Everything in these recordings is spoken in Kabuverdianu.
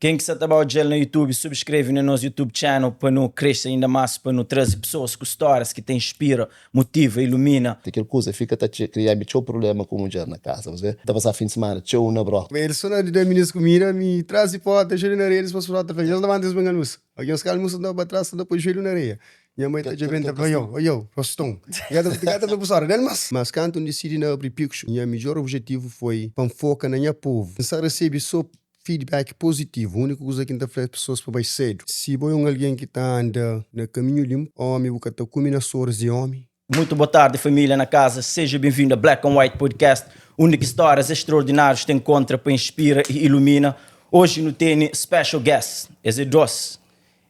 Ken ki sa ta ba odja-l na YouTube, subskreve na nos YouTube channel pa nu krese inda más, pa nu traze pesoas ku stórias ki ta inspira, motiva, ilumina. Ti kel kuza fika ta kria-mi txeu prubléma ku mudjer na kaza. Você ta pasaba fin di simana txeu na bróka. El so na da minis kumida, mi tras di porta, joelho na areia, dispos porta fla, nhos labanta nhos ben almusa. Oki nhos ka almusa, nta pa tras, nta poi joelho na areia. Nha mai ta djobe-m ta fla, Oiou, oiou, roston. Gata ta fla pusora, da-l mas. Mas kantu N disidi na abri Picos, nha midjor objetivu foi pa N foka na nha povu. N sa resebe so Feedback positivo, uniku kuza ki N ta fla pesoas pa bai sedu. Si bo é un algen ki ta anda na kaminhu linpu, omi bu ka ta kume na soris di omi. Muito boa tarde família na casa, seja bem-vindo a Black and White Podcast, undi ki histórias extraordinários ta encontra pa inspira e ilumina. Hoje nu tene special guest, es é dos,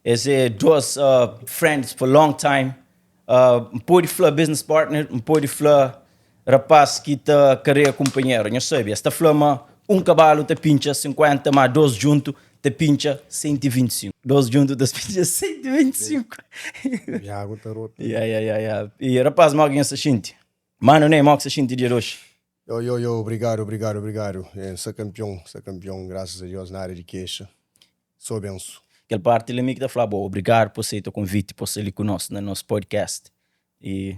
es é dos uh, friends for long time, uh, N pode fla business partner, N pode fla rapaz ki ta karega kunpanheru. Nhos sabe, es ta fla ma un kabalu ta pintxa 50, ma dos djuntu ta pintxa 125. Dos djuntu ta pintxa 125. Iagu ta rota. Ya, ya, ya, ya. I rapaz, mo ki nhos ta xinti? Manu Ney, mo ki sa xinti dia di oxi? Yo, yo, yo, obrigadu, obrigadu, obrigadu. N sta kanpion, sta kanpion, grasas a Dios, nada di kexa. Só bensu. Kel parti li mi ki ta fla bo obrigadu pa aseita konviti pa sta li ku nos na nos podcast i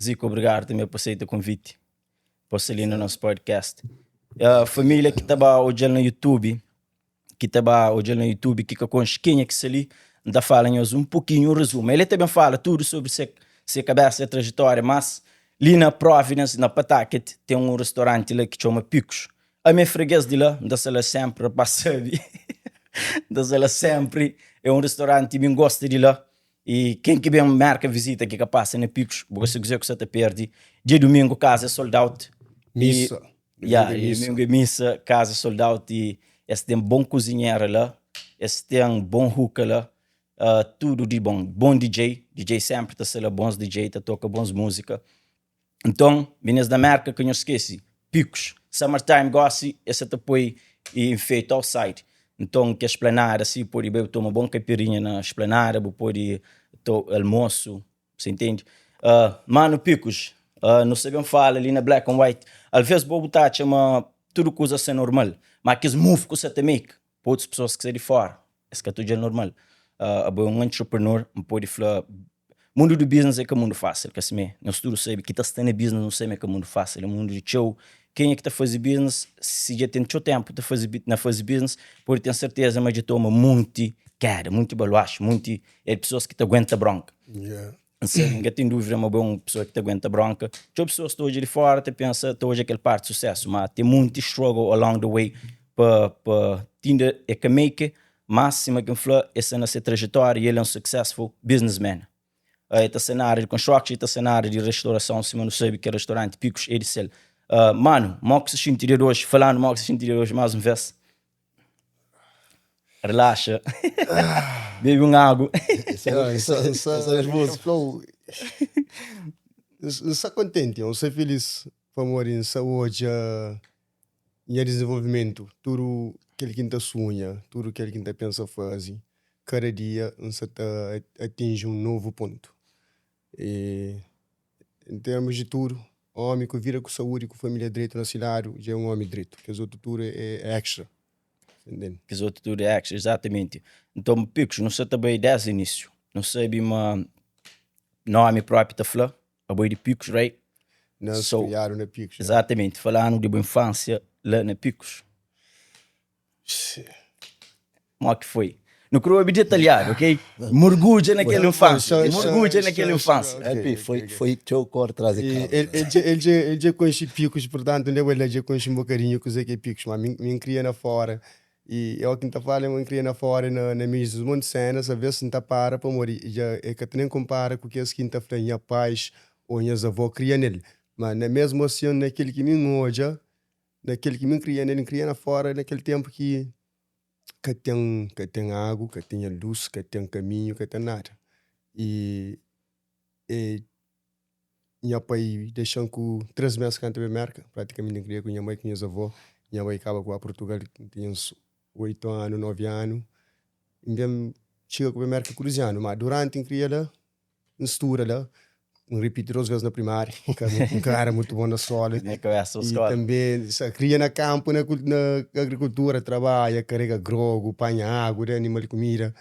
Ziko obrigadu tanbe pa aseita konviti pa sta li na nos podcast. Uh, família ki ta ba odja-l na YouTube, ki ta ba odja-l na YouTube ki ka konxe kenha ki sta li, N ta fala nhos un pokinhu, un rezumu. El ta ben fala tudu sobri se, se kabesa, se trajetória, mas li na Providence, na Pawtucket, ten un restauranti la ki txoma Picos. Ami é freguês di la, N ta sta la sénpri, rapaz sabe. N ta sta la sénpri. É un restauranti mi N gosta di la. I ken ki ben Merka vizita ki ka pasa na Picos, bu ka sabe kuzê ku sa ta perde. Dia dumingu kaza é sold out. Missa. Ya, dumingu é missa, kaza é sold out i es ten bon kuzinhera la, es ten bon hookah la, uh, tudu di bon. Bon DJ, DJ sénpri ta sta la, bons DJ ta toka bons múzika. Nton, minis na Merka ka nhos skese, Picos, summertime gosi es sa ta poi enfeite outside. Nton, kes esplanada si, pode bai bu toma bon kaipirinha na esplanada, bu pode to almosu, você entende? Uh, mano Picos, uh, nu sa ben fala li na Black and White, alvês bo bu ta atxa ma tudu kuza sa normal, ma kes move ku sa ta make, pa otus pessoas ki sta di fora, es ka ta odja normal. Uh, abo é un entrepreneur, N pode fla Mundu di business é ka mundu fásil, ka simé? Nos tudu sabe ki ta sta na business nu sabe ma é ka mundu fásil, é mundu di txeu. Kenha ki ta faze business, si dja ten txeu ténpu ta faze na faze business, pode ten serteza ma dja toma munti keda, munti baluaxu, munti é pesoas ki ta aguenta bronka. N sabe, N ka ten dúvida ma bo é un pesoa ki ta aguenta bronka. Txeu pesoas ta odja di fora ta pensa, ta odja kel parti susésu, ma ten munti struggle along the way pa pa tinda é ka make Mas, sima ki N fla, el sta na se trajetória i el é un successful businessman. El ta sta na ária di construction, el ta sta na ária di restaurason, sima nu sabe kel restauranti Picos é di sel. Manu, mo ki sa xinti dia di oji? Falando mo ki sa xinti dia di oji más un vez. Relaxa. Bebe un agu. N sta kontenti, N sta filis pamodi N sta odja Nha dizenvolvimentu, tudu kel ki N ta sunha, tudu kel ki N ta pensa faze, kada dia N sa ta atinji un novu pontu. E en termus di tudu, omi ku vida ku saúdi ku familia dretu na si ladu dja é un omi dretu, kes otu tudu é extra, sa ntende? Kes otu tudu é extra, exatamenti. Nton, Picos, nu sa ta bai desdi inisiu, nu sabe ma nomi propi ta fla Abo é di Picos, right? Nasi So, kriadu na Picos, ya. Exatamente. Falanu di bu infância la na Picos. Mo ki foi? Nu kre obi detalhadu, ok? Murgudja na kel infância. Murgudja na kel infância. Ok, ok, foi, foi txeu kor tras di E kama. el, el, dja, el, dja, el dja konxe Picos, portantu, nde bai la dja konxe un bokadinhu kuzê ki é Picos. Ma mi, mi N kria na fora E óki N ta fala ma N kria na fóra na na meiu di monti sénas, alvês N ta para pamodi dja e ka ta nen konpara ku kes ki N ta fla nha pais ô nhas avó kria nel. Má na mésmu asin, na kel ki mi N odja, na kel ki mi N kria nel, N kria na fóra na kel ténpu ki ka ten ka ten agu, ka tinha lus, ka ten kaminhu, ka ten nada. I e Nha pai dexa-m ku 3 mês kantu el bai Merka. Pratikamenti N kria ku nha mai ku nhas avó. Nha mai kaba ku ba Purtugal, N tinha uns 8 anu, 9 anu. N ben txiga ku bai Merka ku 12 anu. Ma duranti N kria la, N studa la. N ripiti dos vez na primária, N ka era mutu bon na skola. Nha kabesa I skola. tanbe sa kria na kanpu na na agrikultura, trabadja, karega grogu, panha agu, da animal kumida.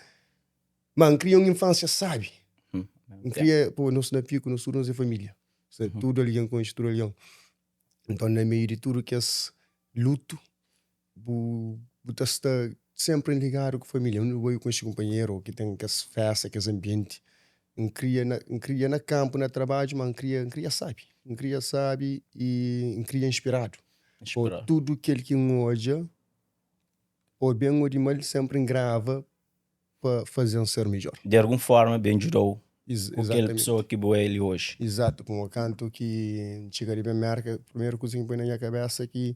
Ma N kria un infansia sabi. N kria, po nos na Piku nos tudu nos é familia. Tudu algen konxe tudu algen. Nton na meiu di tudu kes lutu bu bu ta sta senpri ligadu ku familia. Undi bu bai bu konxe kunpanheru ô ki ten kes festa, kes anbienti. N kria na N kria na kanpu na trabadju ma N kria N kria sabi. N kria sabi i N kria inspiradu. Ô tudu kel ki N odja ô ben ô di mal senpri N grava pa faze-m ser midjor. Di algun forma ben djuda-u ku kel pesoa ki bu é li oji. Izatu, pamodi kantu ki N txiga riba Merka, primeru kuza ki N poi na nha kabesa é ki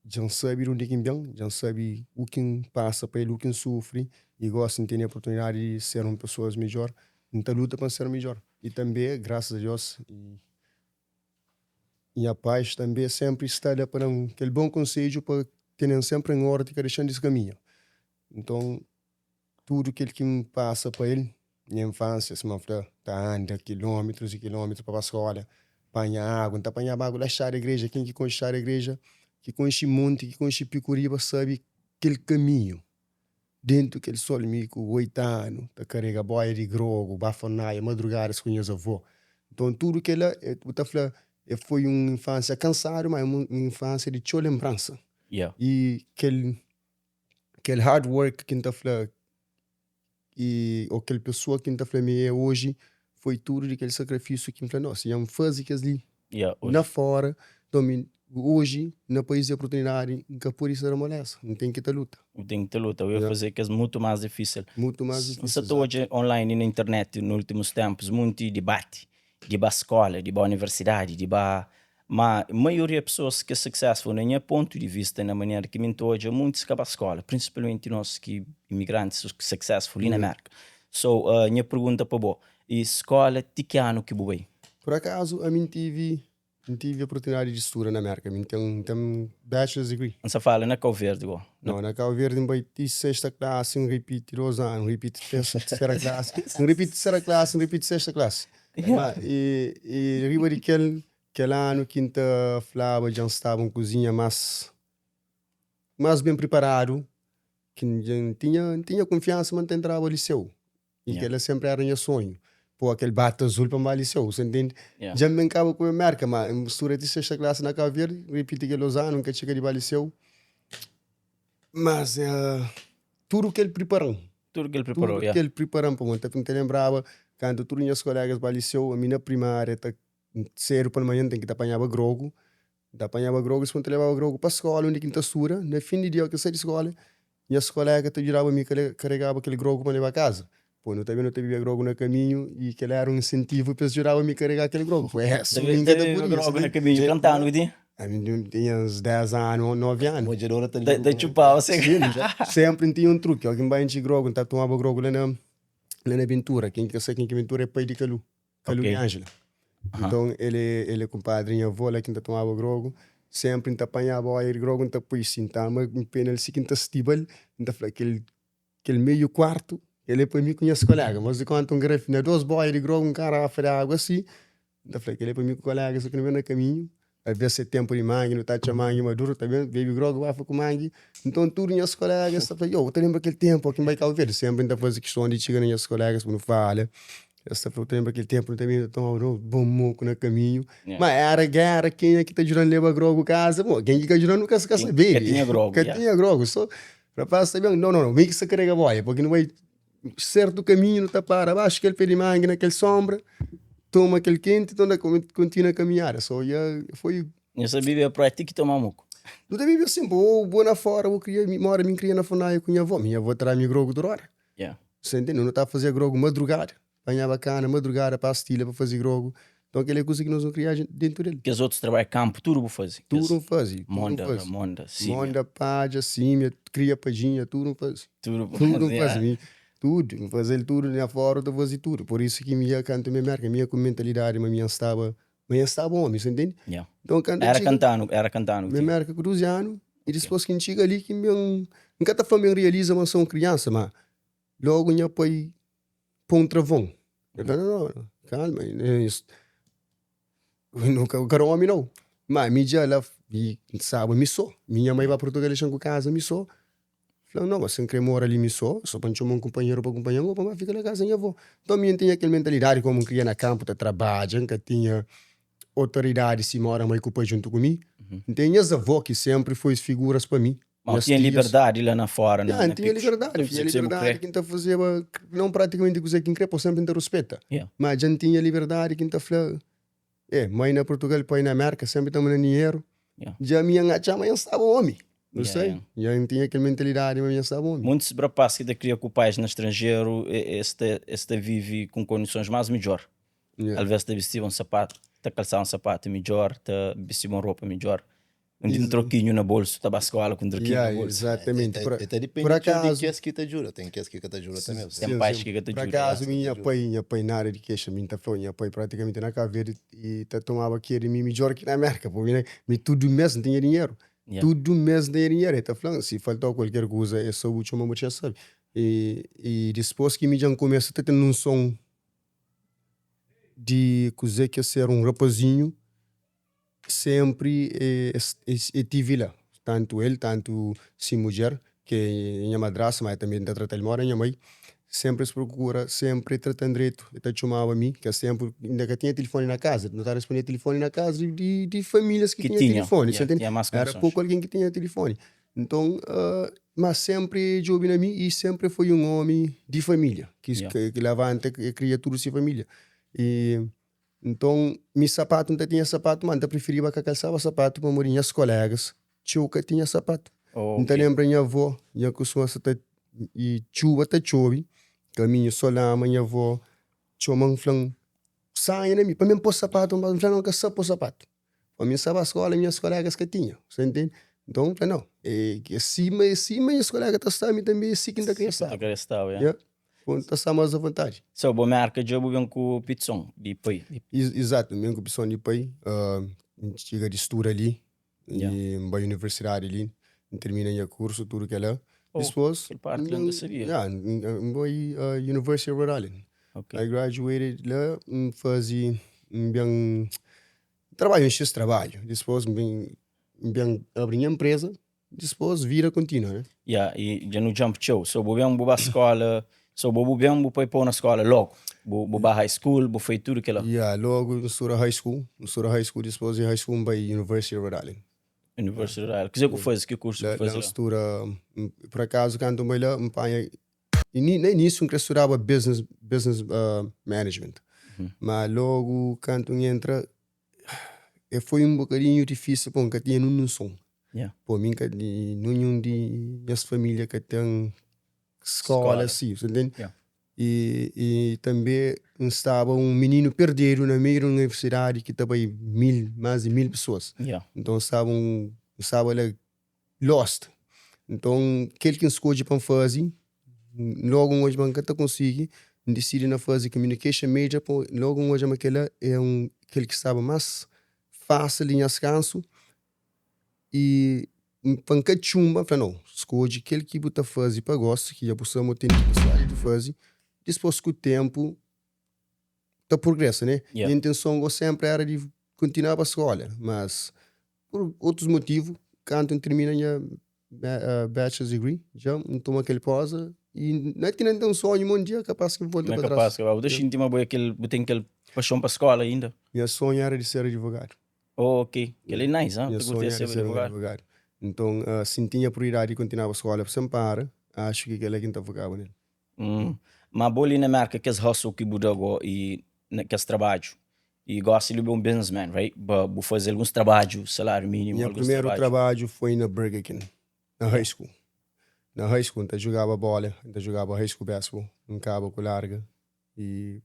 dja N sabe di undi ki N ben, dja N sabe u ki N pasa pa el, u ki N sufri i gosi N tene oportunidadi di ser un pesoa midjor, N ta luta pa N ser midjor. I tanbe, grasas a Deus, nha pais tanbe senpri sta la pa da-m kel bon konsedju pa tene-m senpri en ordi, ka dexa-m diskaminha. Nton, tudu kel ki N pasa pa el, nha infansia, sima N fla, ta anda kilómetrus i kilómetrus pa ba skóla, panha agu, N ta panhaba agu la Xada Igreja, ken ki konxe Xada Igreja, ki konxe monti, ki konxe Pikuriba, sabe kel kaminhu. Dentu kel sol, mi ku oitu anu, ta karega boia di grogu, ba fornaia madrugadas ku nhas avó. Nton, tudu kel-la, bu ta fla, e foi un infansia kansadu, ma é un infansia di txeu lenbransa. I kel kel hard work ki N ta fla i ô kel pessoa ki N ta fla mi é oji foi tudu di kel sakrifisiu ki N fla no si dja N faze kes li na fora nton mi oji na país di oportunidadi N ka pode sta da moleza N ten ki ta luta. Bu ten ki ta luta, bu faze kes mutu más difísil. Mutu más difísil. N sa ta odja online na internet na últimus ténpus munti dibati di ba skola, di ba universidadi, di ba Ma maioria pessoas ki é successful na nha pontu di vista na manera ki mi nta odja muntis ka ba skola principalmenti nos ki imigrantis successful li na Merka so nha pergunta pa bo e skola ti ki anu ki bu bai? Por akazu ami n tivi n tivi oportunidadi di studa na Merka mi n ten n ten bachelor's degree. N sa fala na Kau Verdi go. No na Kau Verdi n bai ti sexta klasi n ripiti dos anu n ripiti tersera klasi n ripiti tersera klasi n ripiti sexta klasi ma i i riba di kel Kel anu ki N ta flaba dja N staba un kuzinha más más ben priparadu ki dja N tinha N tinha kunfiansa ma N ta entraba liseu i kel-la sénpri éra nha sonhu pô kel bata azul pa N ba liseu, bu sta ntende? Dja N ben kaba ku ben Mérka má N studa ti sexta klasi na Kabu Verdi, N ripiti kel dôs anu N ka txiga di ba liseu mas tudu kel pripara-m. Tudu kel priparou, Tudu kel pripara-m pamodi N ta lenbraba kantu tudu nhas kolégas ba liseu ami na primária ta Sedu palmanhan N ten ki ta panhaba grogu, N ta panhaba grogu dipôs N ta lebaba grogu pa skóla undi ki N ta studa. Na fin di dia, óki N sai di skóla, nhas koléga ta djudaba mi karegaba kel grogu pa N leba kaza. Pô, nu ta ben nu ta bibia grogu na kaminhu i kel éra un insentivu pa es djudaba mi karega kel grogu. Pô, es Ta mi N ka ta bebe podia. grogu na kaminhu, kantu anu ki tinha? Ami N tinha uns 10 anu, 9 anu. Modjadora ta Ta txupaba se. Sénpri N tinha un truki, óki N ba intxi grogu, N ta tomaba grogu la na la na Ventura. Ken ki ka sabe ken ki é Ventura é pai di Kalu. Kalu di Ánjela. Nton, el é, el é kunpadri nha avó, la ki N ta tomaba grogu. Sénpri N ta panhaba óia di grogu, N ta poi si, N ta ama, N pena-l si ki N ta stiba-l, N ta fla, kel, kel meiu kuartu, el é pa mi ku nhas koléga. Mas di kónta un garafi, na dos bóia di grogu, un garafa di agu asi, N ta fla, kel é pa mi ku kolégas, ki nu ben na kaminhu. Alvês é ténpu di mangi, nu ta atxa mangi maduru, ta ben bebe grogu, bafa ku mangi. Nton, tudu nhas kolégas ta fla, Yo, bu ta lenbra kel ténpu ki N bai Kabu Verdi? Sénpri N ta faze kiston di txiga na nhas kolégas pa nu fala. Es ta fla, Bu ta lenbra kel ténpu nu ta ben ta tomaba nos bon moku na kaminhu? Má éra géra, kenha ki ta djuda-m leba grogu kaza? Bon, ken ki ka djuda-m nu ka ka sabeba. Ka tinha grogu, Ka tinha grogu. So rapaz ta ben, No, no, no, mi ki sta karega boia, purki nu bai Sertu kaminhu nu ta para baxu kel pé di mangi na kel sonbra, toma kel kenti, ta kontinua kaminhada. So ya foi. Nha sa bibia praia ti ki toma muku. Nu ta bibia sin, bo bo na fora bo kria, mi mora mi kria na Funai ku nha avó, mi avó tra mi grogu tudu ora. Yeah. Sa ntende? Nu ta fazia grogu madrugada, panhaba kana madrugada pa stila pa fazi grogu. Nton kel é kuza ki nos nu kria dentu del. Kes otus trabadju kampu tudu bu fazi? Tudu N fazi. Monda, ramonda, simia. Monda, padja, simia, kria padjinha, tudu N fazi. Tudu bu fazi. Tudu N fazi. Mi, tudu, N faze-l tudu, nha fora ta fazi tudu. Pur isu ki mi dja kantu mi Merka, mi ku mentalidadi ma mi N staba, ma N staba omi, sa ntende? Yeah. Nton kantu N txiga. Era kantanu, era kantanu. Mi Merka ku 12 anu, i dispôs ki N txiga li ki mi N ka ta fla ma N realiza ma N sta un kriansa, ma logu nha pai pô un travon. El fla, no, no, calma. Nu ka ka omi nau. Ma mi dja la i N staba mi so. Mi nha mai ba Purtugal dexa-m ku kaza mi so. Fla-m, no, ma si N kre mora li mi so, so pa N txoma un kunpanheru pa kunpanha-m o pa N ba fika na kaza nha avó. Nton mi N tinha kel mentalidadi komu N kria na kanpu ta trabadja, N ka tinha otoridadi sima ora mai ku pai djuntu ku mi. N ten nhas avó ki senpri foi figuras pa mi. Ma bu Nhas tinha tias. liberdadi la na fora, na Ya, N na tinha Picos. liberdadi, Ta N tinha fazia kuzê bu liberdadi kre. ki N ta fazeba, non pratikamenti kuzê ki N kre, po senpri N ta ruspeta. Ya. Ma dja N tinha liberdadi ki N ta fla, E, mai na Purtugal, pai na Merka, senpri ta manda dinheru. Ya. Dja mi N atxa ma N staba omi. Nu Ya, sai, ya. dja N tinha kel mentalidadi ma mi N staba omi. Muntis rapaz ki ta kria ku pais na stranjeru, es ta es ta vivi ku kondisons más midjor. Ya. Alvês ta bistiba un sapatu, ta kalsaba un sapatu midjor, ta bistiba un ropa midjor. Un Iz- trokinhu na bolsu, ta ba skola ku un trokinhu Ya, na bolsu. exatamente. E Por, ta, e ta dipende por txeu di acaso, kes ki ta djuda. Ten kes ki ka ta djuda tanbe. Ten Sim, pais sim. ki ka ta Por djuda, ya. acaso, mi nha pai, nha pai nada di kexa, mi ta fla, nha pai praticamente na Cabo Verde e ta tomaba ke di mi midjor ki na Merka, pô, mi, mi tudu mes N tinha dinheru, Ya. tudu mes N tinha dinheru, e ta fla-m, si faltau kualker kuza é so bu txoma bu txeu sabe. E, e dispôs ki mi dja N kumesa ta ten nunson di kuzê ki é ser un rapazinhu, Senpri e tivi la, tantu el, tantu si mudjer, ki é nha madrasta, ma tanbe N ta trata-l moda nha mai, senpri es prokura, senpri trata-m dretu, e ta txomaba mi, kes tenpu inda ka tinha tilifoni na kaza, nu ta responde tilifoni na kaza di familias ki Ki tinha tinha, tilifoni, ya, sa ntende? tinha más Era kondisons. poku algen ki tinha tilifoni. Nton, ma senpri e djobe na mi i senpri e foi un omi di familia, ki Ya. ki lavanta e kria tudu si familia. I Nton, mi sapatu, N ta tinha sapatu, ma N ta prifiriba ka kalsaba sapatu pamodi nhas kolégas txeu ka tinha sapatu. N ta Ok. lenbra nha avó, nha kustuma sa ta i txuba ta txobi, kaminhu so lama, nha avó txoma-m fla-m, Sanha na mi pa mi N pô sapatu, N fla, N ka sa pô sapatu. Pa mi N sa ba skóla, nhas kolégas ka tinha, sa ntende? Nton, N fla, nau, é sima é sima nhas koléga ta sta, mi tanbe é si ki N ta kria Si ki ta staba. kria staba, ya. Ya, pô N ta sta más avontadi. So, bo merka dja bu ben ku pitson di pai? Izatu, N ben ku pitson di pai, N txiga di studa li, Ya. N bai universidadi li, N tirmina nha kursu, tudu kela. Oh, Dispôs, kel parti la N ka sabia. Ya, N bai University of Rhode Island. Ok. I graduated la, N fazi, N ben trabadja un xis trabadju, dispôs N ben N ben abri nha enpreza, dispôs vida kontinua, né? Ya, i dja nu jump txeu. So bu ben bu ba skola, so bo bu ben bu pai pou na skola logu, bu bu ba high school, bu fai tudu kila. Ya, logu N studa high school, N studa high school, dispôs di high school N bai University of Rhode Island. University of Rhode Island. Kuzê ku fazi, ki kursu La ku fazi la N la? studa, pur akazu kantu N bai la N panha Na inísiu N kre studaba business, business management, ma logu kantu N entra e foi un bokadinhu difísil pabia N ka tinha nin noson. Po mi N ka ninhun di nhas família ka ten skola si, bu ntende? I tanbe N staba un mininu perdidu na meiu di un universidadi ki ta bai mil, más di mil pesoas. Nton N staba un, N staba la lost. Nton, kel ki N skodje pa N faze, lógu N odja ma N ka ta konsigi, N disidi na faze Communication Major pa lógu N odja ma kel-la é un kel ki staba más fásil di nha skansu i pa N ka txunba, N fla nau, skodje kel ki bu ta faze pa gosi, ki dja bu sta ma bu ten difikultadi di faze, dispôs ku ténpu ta prugresa, né? Nha intenson go sénpri éra di kontinuaba skóla, mas Pur otus motivu, kantu N tirmina nha bachelor's degree, dja N toma kel poza i na ti na N ten un sonhu ma un dia kapas ki N volta Ma pa kapas tras. ki bu ta xinti ma bo é kel, bu ten kel paxon pa skola inda? Nha sonhu era di ser advogadu. Oh, ok. Kel-li é nice, ha? Nha Ta sonhu curtia era ser di ser un advogadu. advogadu. Nton, si N tinha prioridadi di kontinuaba skola sen para, axu ki kel-la ki N ta fokaba nel. Ma bo li na Merka kes hustle ki bu da go i na kes trabadju i gosi li bu é un businessman right ba bu fazi alguns trabadju salariu minimu Nha alguns primeru trabadju. trabadju foi na Burger King na high school na high school N ta jugaba bola N ta jugaba high school basketball N kaba ku larga i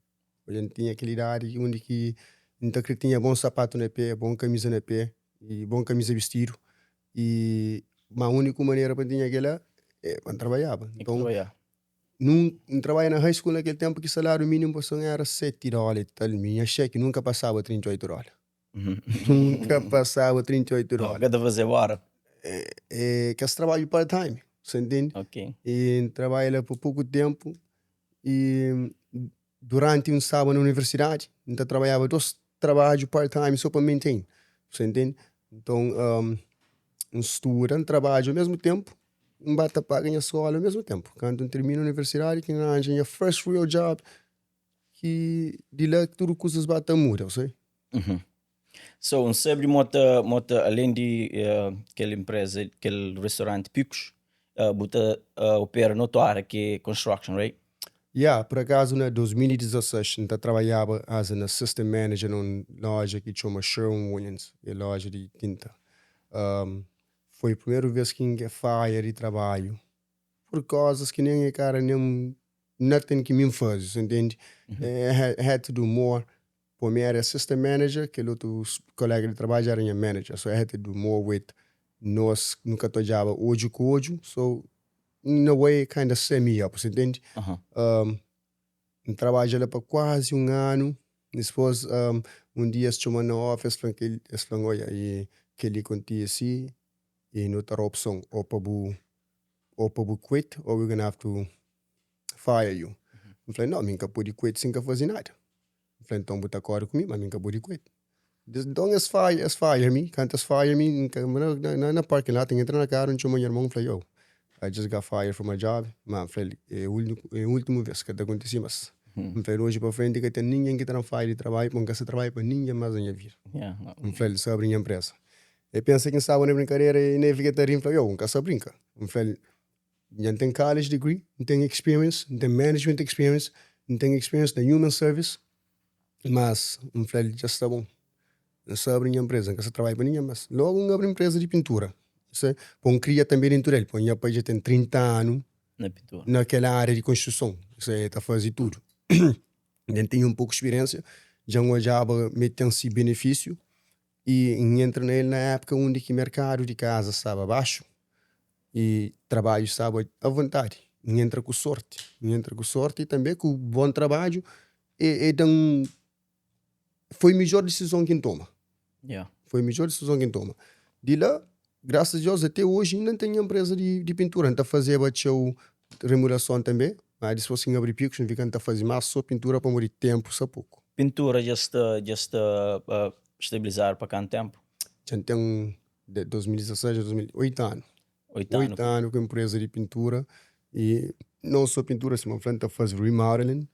Odja N tinha kel idadi undi ki N ta kre tinha bon sapatu na pe bon kamiza na pe i bon kamiza bistidu i ma uniku manera pa N tinha kela é pa N trabadjaba nton Nun, N trabadja na high school na kel tenpu ki salariu minimu pa son era 7 dola i tal. Mi nha xeki nunka pasaba 38 dola. Nunka pasaba 38 dola. Ka ta fazeba ora? É kes trabadju part time, sa ntende? Ok. I N trabadja la pa poku tenpu i duranti N staba na universidadi N ta trabadjaba dos. trabadju part time so pa maintain, bu sa intende? Nton N studa, N trabadja omesmu tenpu, N ba ta paga nha skola omesmu tenpu. Kantu N tirmina universidadi ki N ranja nha first real job ki di la tudu kuzas ba ta muda, bu sabe? So, N sabe mo ta, mo ta alen di kel empresa, kel restauranti Picos, bu ta opera notu área ki é construction, right? Ya, por akazu na 2016 N ta trabadjaba as an assistant manager na un loja ki txoma Sherwin Williams, é loja di tinta. Foi primeru vez ki N faia di trabadju pur kozas ki nen é ka era nen nothing ki mi N faze, sa ntende? I had to do more Pô mi era assistant manager, kel otu kolega di trabadju era nha manager, so I had to do more with nos nu ka ta odjaba odju ku odju, so in a way it kinda set me up, bu ntende? N trabadja la pa kuazi un anu, dipôs un dia es txoma-m na office es fla-m kel, es fla-m oia kel-li kontise i nu ta da opson ô pa bu ô pa bu quit or we gonna have to fire you. N fla, no, mi N ka pode quit si N ka faze nada. N fla, nton bu ta kóre ku mi, ma mi N ka pode quit. Nton es fire, es fire mi, kantu es fire mi, N ka, na, na parking lot, N entra na karu, N txoma nha irmon, N fla, yo, I just got fired from my job, ma N fla-l, é úniku, é últimu vês, ka ta kontise más. N fla-l, oji pa frenti ka ten ningen ki ta da-m fire di trabadju, pa N ka sta trabadja pa ningen más na nha vida. N fla-l, N sta abri nha npresa. El pensa ki N staba na brinkadera, i el fika ta ri, N fla, yo, N ka sta brinka. N fla-l, Dja N ten college degree, N ten experience, N ten management experience, N ten experience na human service, mas N fla-l dja sta bon, N sta abri nha npresa, N ka sta trabadja pa ningen mas. Logu N abri npresa di pintura, pa N kria tanbe dentu del, pa nha pai dja ten 30 anu na kel aria di konstruson, el ta faze tudu. Dja N ten un poku spiriensia, dja N odjaba ma el ten si benefisiu I N entra na el na épuka undi ki merkadu di kaza staba baxu i trabadju staba avontadi. N entra ku sorti, N entra ku sorti i tanbe ku bon trabadju e da-m, foi midjór disizon ki N toma. Foi midjór disizon ki N toma. Di la, grasas a Deus, ate oji inda N ten nha npreza di pintura. N ta fazeba txeu remodelason tanbe, ma dipôs ki N abri Picos N fika N ta faze más so pintura pamodi ténpu sta poku. Pintura dja sta dja sta stabilizadu pa kantu ténpu? Dja N ten de 2016 a 2000, 8 anu. 8 anu. 8 anu ku enpreza di pintura i non so pintura sima N fla N ta faze remodeling,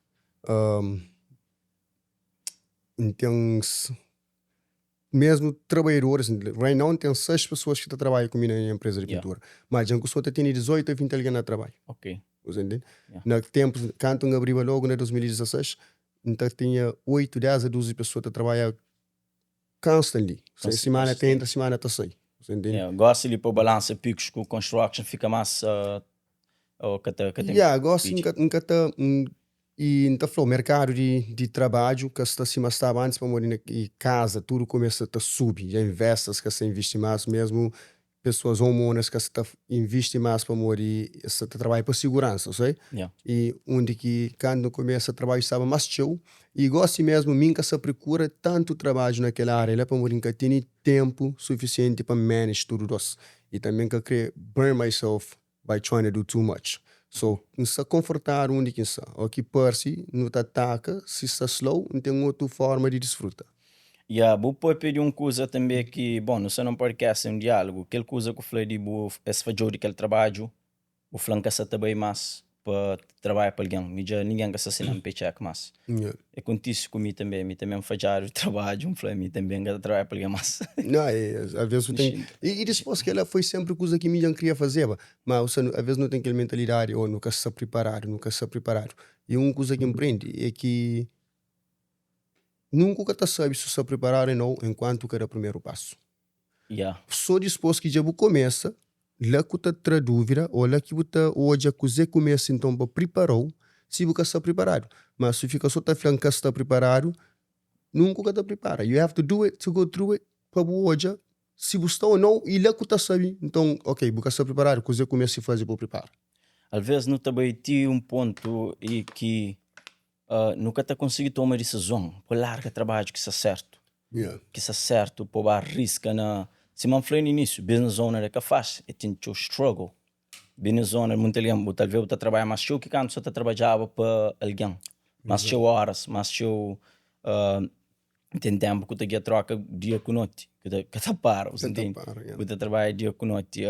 N ten Mesmu trabadjadoris, right now N ten 6 pesoas ki ta trabadja ku mi na nha enpreza di pintura. Ma dja N kusa ta tene 18 a 20 algen na trabadju. Bu sa ntende? Na tenpus, kantu N abriba logu na 2016, N ta tinha 8, 10 a 12 pesoa ta trabadja constantly. Simana ta entra, simana ta sai. Bu sa ntende? Gosi li pa balansa pikus ku construction fika mas o ka ta ka ten Ya, gosi N ka ta I N ta fla-u, merkadu di trabadju ka sta sima staba antis pamodi na kaza tudu kumesa ta subi, dja investas ka sta invisti más, mésmu pesoas homeowners ka sta ta invisti más pamodi es sta ta trabadja pa siguransa, sabe? I undi ki kandu kumesa trabadju staba más txeu i gósi mésmu mi N ka sta prokura tantu trabadju na kel ária la pamodi N ka tene ténpu sufisienti pa N manage tudu dôs i tanbê N ka krê burn myself by trying to do too much so N sta konfortadu undi ki N sta o ki parsi nu ta ataka si sta slow N ten otu forma di disfruta. Ya, bu papia di un kuza tanbe ki, bon, nu sta na un podcast, é un diálogu. Kel kuza ku fla di bu es fadjou di kel trabadju, bu fla N ka sa ta bai mas pa trabadja pa algen, mi dja ningen ka sta sina-m paycheck mas. E kontise ku mi tanbe, mi tanbe N fadjadu di trabadju, N fla mi tanbe N ka ta trabadja pa algen mas. Não, é, às vezes tem. E, e depois que ela foi sempre coisa que mi já queria fazer, mas às vezes não tem aquela mentalidade, ou nunca está preparado, nunca está preparado. E uma coisa que empreende é que nunca tá sabe se está preparado ou não enquanto cada primeiro passo. Yeah. Só dipôs ki dja bu kumesa, la ku ta tra dúvida ô la ki bu ta odja kuzê ku meste nton pa pripara-u si bu ka sta priparadu. Má si fika sô ta fla N ka sta priparadu, nunka bu ka ta pripara. You have to do it to go through it pa bu odja si bu sta ô nau i la ku ta sabe nton ok bu ka sta priparadu kuzê ku meste faze pa bu pripara. Alvês nu ta bai ti un pontu i ki Nu ka ta konsigi toma disizon pa larga trabadju ki sta sertu, ki sta sertu pa ba riska na, sima N fla na inísiu, business owner é ka fásil, é ten txeu struggle. Business owner, munti algen, bu talvês bu ta trabadja más txeu ki kantu sa ta trabadjaba pa algen, más txeu óras, más txeu. Ten ténpu ku ta gia troka dia ku noti, ku ta ka ta para, bu Ka ta ntende? para, ya. Bu ta trabadja dia ku noti.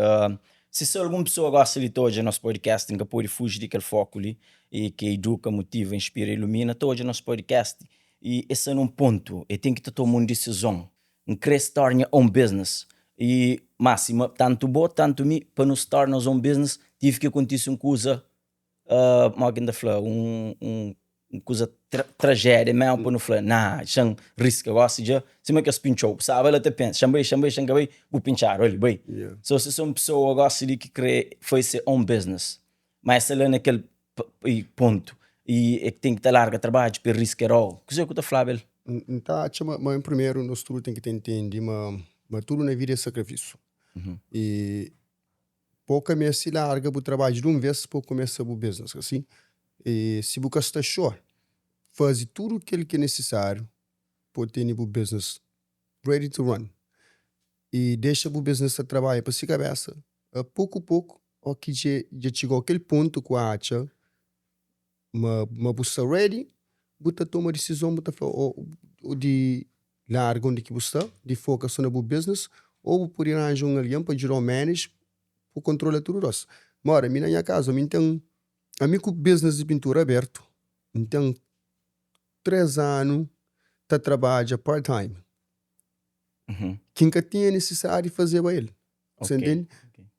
Si so algun pesoa gosta di ta odja nos podcast, N ka pode fuji di kel foku li, i ki iduka, motiva, inspira, ilumina, ta odja nos podcast i e sta nun pontu, e ten ki ta toma un disizon. N kre start nha own business. I ma sima tantu bo, tantu mi, pa nu start nos own business, tive ki kontise un kuza Mo ki N ta fla, un kuza trajédia mésmu pa nu fla, nah, xa-m riska gósi dja, sima kes pintxau, bu staba la ta pensa, xa-m bai, xa-m bai, xa-m ka bai, bu pintxadu, ali, bai. So, si un pesoa gósi li ki krê faze se own business, má el sta la na kel pontu i el ten ki ta larga trabadju pa el riska el ô, kuzê ki bu ta flaba el? N ta atxa ma en primeru nos tudu ten ki ta intende ma tudu na vida é sakrifisiu i Bo ka meste larga bu trabadju di un vês pa bu kumesa bu business, asi? I si bu ka sta sure, faze tudu kel ki é nisisáriu pa bu tene bu business ready to run. I dexa bu business ta trabadja pa si kabésa a poku poku, ó ki dja txiga-u kel pontu ku atxa Ma ma bu sta ready, bu ta toma disizon, bu ta fla o di larga undi ki bu sta, di foka so na bu business, o bu pudi ranja un algen pa djudau manage pa kontrola tudu dos. Ma ora, mi na nha kazu, ami N ten, ami ku business di pintura abertu, N ten 3 anu ta trabadja part time, ki N ka tinha nisisidadi di fazeba el. Você entende?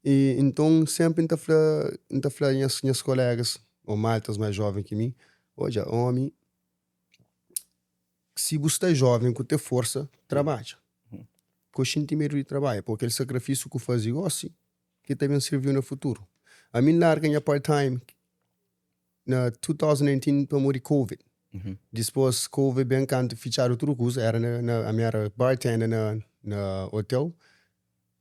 E nton senpri N ta fla, N ta fla nhas nhas kolegas ô maltas más jóven ki mi, odja ómi, si bu sta jóven ku te forsa, trabadja. Ka xinti medu di trabadja, purki kel sakrifisiu ku faze gósi ki ta ben sirviu na futuru. Ami N larga nha part time na 2019 pamodi covid. Dispôs covid ben kantu fitxadu tudu kuza, era na na ami era bartender na na hotel.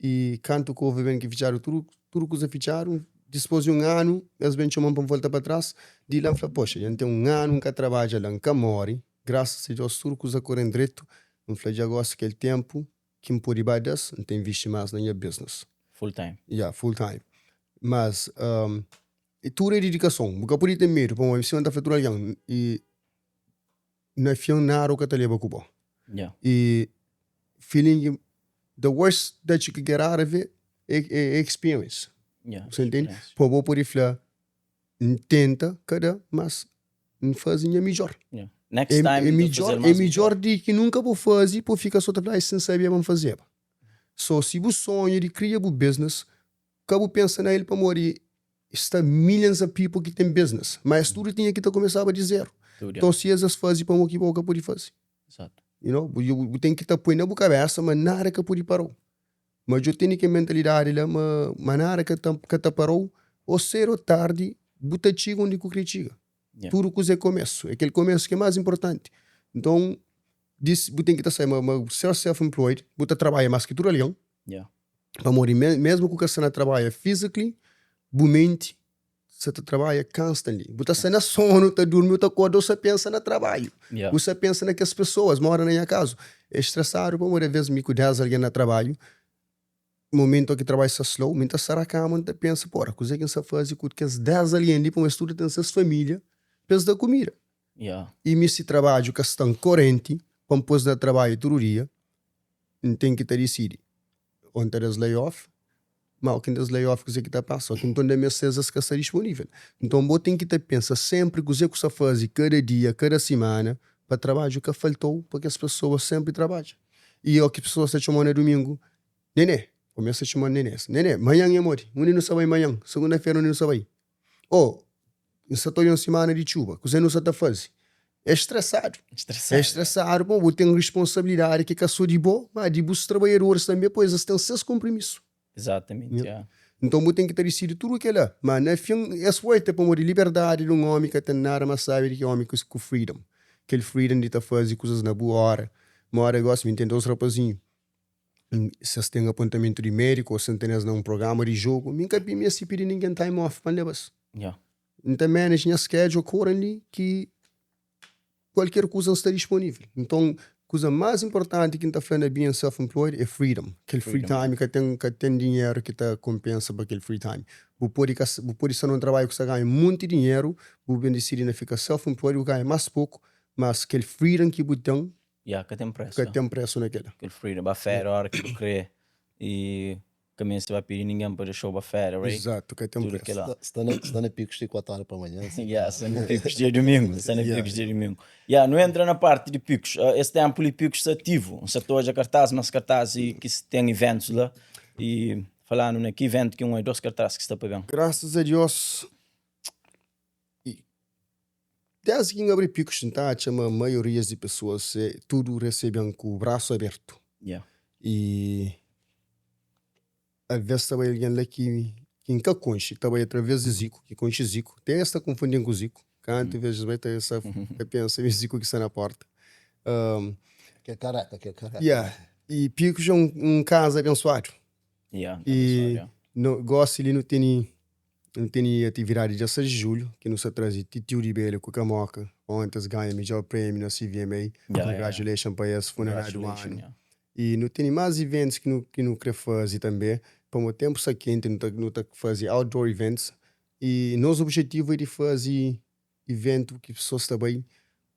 I kantu covid ben ki fitxadu tudu, tudu kuza fitxadu, dispôs di un anu es ben txoma-m pa N volta pa tras, di la N fla, poxa, dja N ten un anu N ka trabadja la, N ka móre, grasas a Deus tudu kuza kóre-m dretu, N fla dja gósi kel ténpu ki N pode ba da-s, N ta invisti más na nha business. Full time. Ya, full time. Mas, tudu é didikason, bu ka pode ten medu, pamodi sima N ta fla tudu algen, i na fin nada u ka ta leba ku bo. Yeah. E feeling the worst that you could get out of it é, é, é experience. Yeah. Você entende? Experiência. Pa bo pode fla, N tenta, ka da, mas N faze nha midjor. Yeah. Next É, time é N ta midjor, fazel é más midjor di ki nunka bu faze pa bu fika so ta fla, ai, si N sabia ma N fazeba. So, si bu sonha di kria bu business, ka bu pensa na el pamodi sta millions of people ki ten business, ma es tudu tinha ki ta kumesaba di zeru. Tudu, Nton si es es fazi pamo ki bo ka pudi fazi? Exato. You know, bu, bu ten ki ta poi na bu kabesa ma nada ka pudi parau. Ma djo tene kel mentalidadi la ma, ma nada ka ta, ka ta parau, o sedu o tardi bu ta txiga undi ku kre txiga. Yeah. Tudu kuza é komesu, é kel komesu ki é más inportanti. Nton, dis, bu ten ki ta sai ma, ma ser self-employed, bu ta trabadja más ki tudu algen. Yeah. Pamodi mesmu ku ka sta na trabadja physically, bu menti sa ta trabadja constantly. Bu ta sta na sonu, ta durmi, bu ta korda, bu sa pensa na trabadju. Yeah. Bu sa pensa na kes pesoas. Mora na nha kazu, é stresadu pamodi aves mi ku 10 algen na trabadju, momentu ki trabadju sta slow, mi ta sta na kama, N ta pensa, pora, kuzê ki N sta faze ku kes 10 algen li, pamodi es tudu ten ses familia pa es da kumida. Yeah. I mi si trabadju ka sta korenti pa N pô-s na trabadju tudu dia, N ten ki ta disidi ô N ta da-s layoff, má óki N da-s layoff kuzê ki ta pasa? Óki nton da mes ses es ka sta disponível. Nton bo ten ki ta pensa sénpri kuzê ku sta faze kada dia, kada simana pa trabadju ka falta-u pa kes pesoa sénpri trabadja. I óki pesoas ta txoma-u na dumingu, Nené, kumesa ta txoma-m Nené, Nené, manhan é modi? Undi nu sta bai manhan? Sugunda-fera undi nu sta bai? Ô, N sta ta odja un simana di txuba, kuzê nu sta ta faze? É stresadu. Stresadu. É stresadu pamodi bu ten responsabilidadi ki ka sô di bo, má di bus trabalhadoris tanbê, pôs es ten ses konpromisu. Exatamente, Yeah. yeah. Nton bu ten ki ta disidi tudu kela. Má na fin, es foi te pamodi liberdadi di un ómi ka ten nada más sábi di ki ómi ku ku freedom. Kel freedom di ta faze kuzas na bu óra. Móda gósi mi N ten dôs rapazinhu. Si es ten apontamentu di médiku ô si N tene-s na un programa di jogu, mi N ka meste pidi ningen time off pa N leba-s. Yeah. N ta manage nha schedule accordingly ki kualker kuza N sta disponível. Nton, kuza más inportanti ki N ta fla na being self-employed é freedom. Kel free Freedom. time ka ten ka ten dinheru ki ta konpensa pa kel free time. Bu pode ka bu pode sta na un trabadju ku sta ganha monti dinheru, bu ben disidi na fika self-employed, bu ganha más poku, mas kel freedom ki bu ten. Ya, ka ten presu. Ka ten presu na kela. Kel freedom, ba féria ora ki bu kre y ka meste ba pidi ningen pa dexau ba féria, right? Exato, ka ten Tudu presu. kela. Sta na, sta na Picos ti 4 ora pa manhã. Ya, sta na Picos dia dumingu, sta na Picos dia dumingu. Ya, nu entra na parti di Picos. Uh, es tempu li Picos sta ativu. N sa ta odja kartaz, mas kartaz y ki ten eventus la. Y falanu na ki eventu ki un oi dos kartaz ki sta pa ben. Grasas a Dios, Desdi ki N abri Picos N ta atxa ma maiorias di pesoas é tudu resebe-m ku brasu abertu. I alvês ta bai algen la ki N ka konxe, ta bai atraves di Ziku, ki konxe Ziku. Te es ta konfundi-m ku Ziku. Kantu ves es bai ta es ta pensa ma é Ziku ki sta na porta. Kel kareka, kel kareka. Ya, i Picos é un kaza abensuadu. I gosi li nu tene Nu tene atividadi dia 6 di julhu ki nu sta traze Titiu di Bela ku Kamoka. Onti es ganha midjor premiu na CVMA. Congratulation pa es, funaná du anu. I nu tene más eventus ki nu ki nu kre faze tanbe. Pamodi tenpu sta kenti nu ta nu ta faze outdoor events. I nos objetivu é di faze iventu ki pesoas ta bai,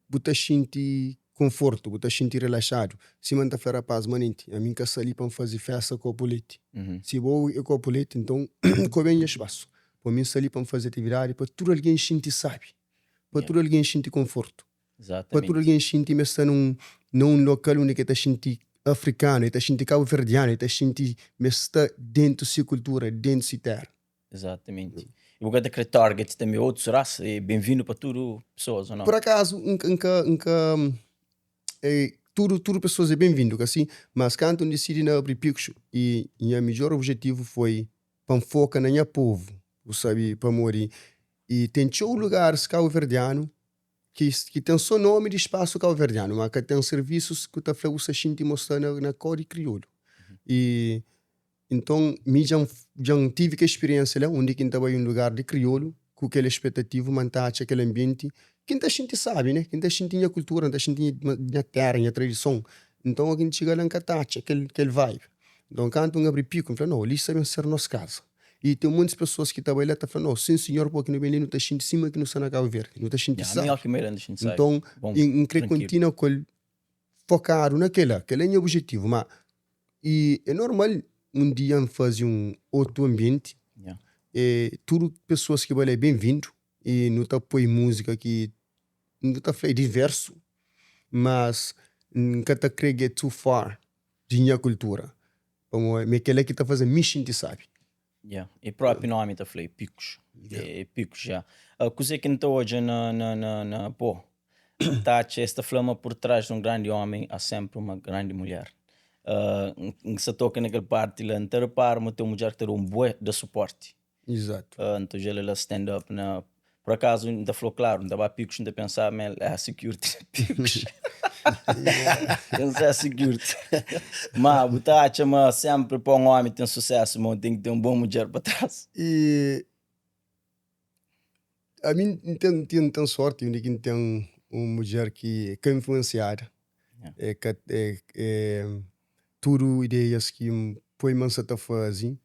bu ta xinti konfortu, bu ta xinti relaxadu. Sima N ta fla rapaz, Manenti, ami N ka sta li pa N faze festa kopu leti. Si bo é kopu leti, nton ko ben nha spasu. Pa mi N sta li pa N faze atividadi pa tudu algen xinti sabi, pa tudu algen xinti konfortu, pa tudu algen xinti ma es sta na un lokal undi ki el ta xinti afrikanu, el ta xinti kabuverdianu, el ta xinti ma es sta dentu si kultura, dentu si tera. Exatamente. E bu ka ta kre target tanbe otus rasa? É benvindu pa tudu pesoas ou nau? Por akazu, N ka, N ka, N ka, é, tudu, tudu pesoas é benvindu, ka si? Mas kantu N disidi na abri Pixu, i nha midjor objetivu foi pa N foka na nha povu, bu sabe, pamodi i ten txeu lugaris kauverdianu ki, ki ten so nomi di spasu kauverdianu, ma ka ten servisus ku ta fla bu sta xinti ma bu sta na, na kau di kriolu. I Nton, mi dja N dja N tive kel spiriénsia la, undi ki N ta bai un lugar di kriolu ku kel spetativu ma N ta atxa kel anbienti ki N ta xinti sábi, né? Ki N ta xinti nha kultura, N ta xinti nha nha téra, nha tradison. Nton, óki N txiga la N ka ta atxa kel kel vibe. Nton, kantu N abri Piku, N fla, Nau, li sta ben ser nos kaza. I ten montis pesoas ki ta bai la ta fla, Nau, sin sinhor, pabia ki nu ben li nu ta xinti sima ki nu sta na Kabu Verdi, nu ta xinti sábi. Nton, N kre kontinua ku el fokadu na kela, kela é nha objetivu, ma i é normal un dia N fazi un otu anbienti, e tudu pesoas ki bai la é ben-vindu i nu ta poi múzika ki nu ta fla é diversu, mas N ka ta kre get too far di nha kultura, pamodi mi é kela ki ta faze mi xinti sabi. Yeah. E própi nomi ta fla, é Picos. É Picos, yeah. Uh, kuzê ki N ta odja na, na, na, na bo? N ta atxa, es ta fla ma por trás de um grande homem há sempre uma grande mulher. Uh, N sa toka na kel parti la, N ta repara ma ten mudjer ki ta da un bué da suporti. Exato. Uh, N ta odja-l la stand up na Por akazu, N ta fla-u klaru, N ta ba Picos, N ta pensa ma el é security na Picos. El é security. Ma bu ta atxa ma sempri pa un omi ten susesu, ma ten ki ten un bon mudjer pa tras? E ami N ten, N ten sorti undi ki N ten un mudjer ki ka influensiada, é ka, é, é tudu ideias ki N poi ma N sa ta fazi,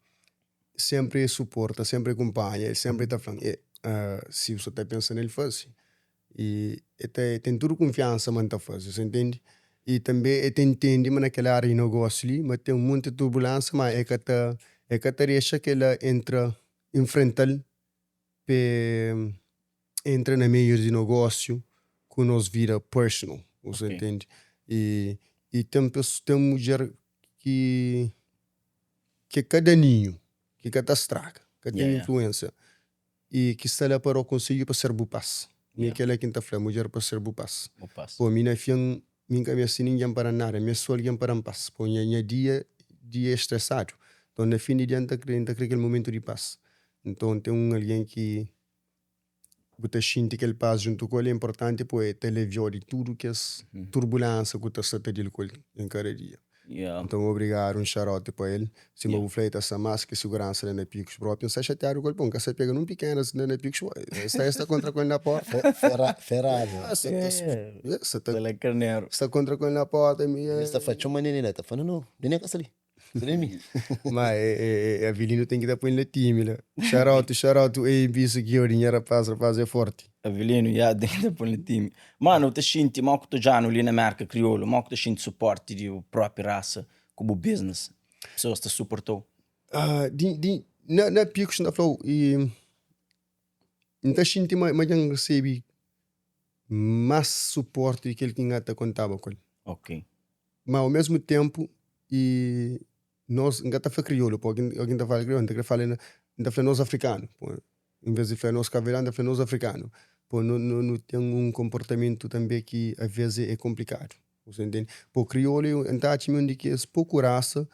Senpri e suporta, senpri e kunpanha, el senpri ta fla-m, E, si bu sa ta pensa nel faze. I e ta ten tudu kunfiansa ma N ta faze, sa ntende? I tanbe e ta ntende ma na kel ária di nogósiu li ma ten monti turbulensa, ma e ka ta e ka ta dexa kela entra infrenta-l pa e entra na meiu di nogósiu ku nos vida personal, bu sa ntende? I i ten ten mudjer ki ki é ka daninhu, ki ka ta straga, ka ten influensia i ki sta la pa da-u konsedju pa ser bu pas. Mi é kela ki N ta fla, mudjer pa ser bu pas. Po mi na fin, mi N ka meste ningen pa da-m nada, N meste so algen pa da-m pas. Po nha nha dia dia é stresadu, nton na fin di dia N ta kre N ta kre kel momentu di pas. Nton ten un algen ki bu ta xinti kel pas djuntu ku el é inportanti po e ta alivia-u di tudu kes turbulensa ku ta sta ta dil ku el en kada dia. Nton obrigadu un xarote pa el. Sima bu fla e ta sta mas ki siguransa la na Picos propi. N sta xatiadu ku el po N ka sa pega nun pikenas la na Picos po e sta e sta kontra ku el na porta. Feradu. Sta kontra ku el na porta mi. Sta fla txoma nene la ta fla no no nene ka sta li. Kel-li é mi. Ma é Avelino ten ki ta poi-l na timi la. Shout out, shout out AMB Security, nha rapaz, rapaz é forti. Avelino, ya, ten ki ta poi-l na timi. Mano, bu ta xinti mau ku ta odja-nu li na Merka kriolu, mau ku ta xinti suporti di bu propi rasa ku bu business? Pesoas ta suporta-u? Ah, di, di, na, na Picos N ta fla-u, i N ta xinti ma, ma dja N resebe más suporti di kel ki N ta kontaba ku el. Ok. Ma ao mesmu ténpu, i nos, N ka ta fla kriolu, pô, algen ta fala kriolu, N ta kre fala, N ta fla nos afrikanu, pô, en vez di fla nos kabuverdianu, N ta fla nos afrikanu. Pô, nu, nu, nu ten un konportamentu tanbe ki avês é konplikadu, bu sta intende? Pô, kriolu, N ta atxa ma é un di kes poku rasa